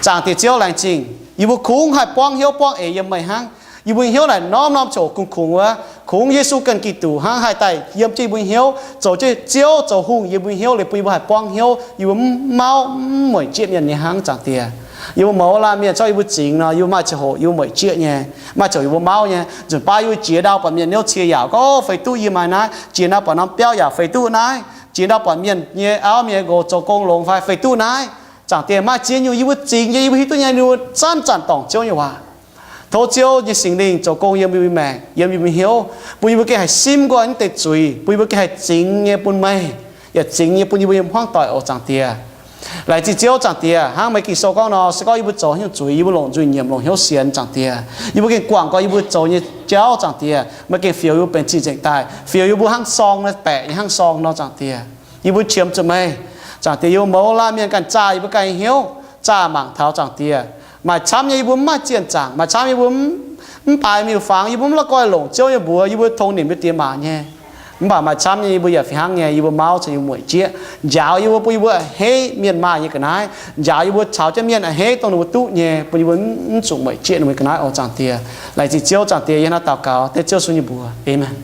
Zaangc Diex Ziouv, laengz zingh yie mbuo kungx haih buangv hnyouv buangv eix yiem meih hnangv. Yie mbuo nyei hnyouv naaic norm-norm ziangh hoc kungx-kungx wuov, kungx Yesu ganh Giduc hnangv haih daaih yiem jienv yie mbuo hnyouv, zoux jienv Ziouv zoux hungh yiem yie mbuo hnyouv liuz, bun yie mbuo haih buangv hnyouv, yie mbuo mv mauv mv mueic jieqv mienh nyei hnangv, Zaangc Diex. Yie mbuo mouz laanh mienh zorqv yie mbuo zingx nor, yie mbuo maaih ziangh hoc yie mbuo mueic jieqv nyei, maaih ziangh hoc yie mbuo mauv nyei. Nzunc baav yie mbuo jiex ndau buatc mienh niouv cie yaauc gorngv, Feix duqv yie maaih naaiv. Jiex ndau buatc norm biauv yaac feix duqv naaiv. Jiex ndau buatc mienh nyei auv mienh nyei nqox zoux gong longx fai feix duqv naaiv. Zaangc Diex, maaih ziex nyungc yie mbuo zingx nyei, yie mbuo hiuv duqv nyei, yie mbuo zanc-zanc dorngc Ziouv nyei waac. Tov Ziouv nyei Singx Lingh zoux gong yiem yie mbuo maengc, yiem yie mbuo hnyouv, bun yie mbuo gengh haih simv nqoi naaiv deix zuiz, bun yie mbuo gengh haih zingx nyei bun meih, yaac zingx nyei bun yie mbuo yiem hmuangv doic oc, Zaangc Diex. Laengz zingh Ziouv, Zaangc Diex. Hnangv meih Ging-Sou gorngv nor, se gorngv yie mbuo zoux haaix nyungc zuiz, yie mbuo longc nzuih nyiemc, longc hnyouv sienx, Zaangc Diex. Yie mbuo gengh guangc gau yie mbuo zoux nyei jauv, Zaangc Diex. Meih gengh fioux yie mbuo benx zinh nzengc daaih, fioux yie mbuo hnangv sorng naaiv baeqc nyei hnangv sorng nor, Zaangc Diex. Yie mbuo qiemx zuqc meih, Zaangc Diex. Yie mbuo mouz laanh mienh ganh zaah yie mbuo ganh nyei hnyouv, zaah mangc taux, Zaangc Diex. Maaih camv nyei yie mbuo mv maaih zienh zaangc, maaih camv yie mbuo mv, mv baaix miuc-fangx, yie mbuo mv la'guaih longc Ziouv nyei mbuox, yie mbuo tong nimc mbuo diex maac nyei. Mv baac maaih camv nyei yie mbuo yaac fih hnangv nyei, yie mbuo mauv caux yie mbuo mueic jieqv. Njaaux yie mbuo bun yie mbuo a'hneiv mienh maaih nyei ga'naaiv. Njaaux yie mbuo caux jienv mienh a'hneiv dongh ninh mbuo duqv nyei, bun yie mbuo mv zuqc mueic jieqv ninh mbuo ga'naaiv oc, Zaangc Diex. Laengz zingh Ziouv, Zaangc Diex. Yie hnangv naaiv daux gaux dengv Ziouv Yesu nyei mbuox. Aamen.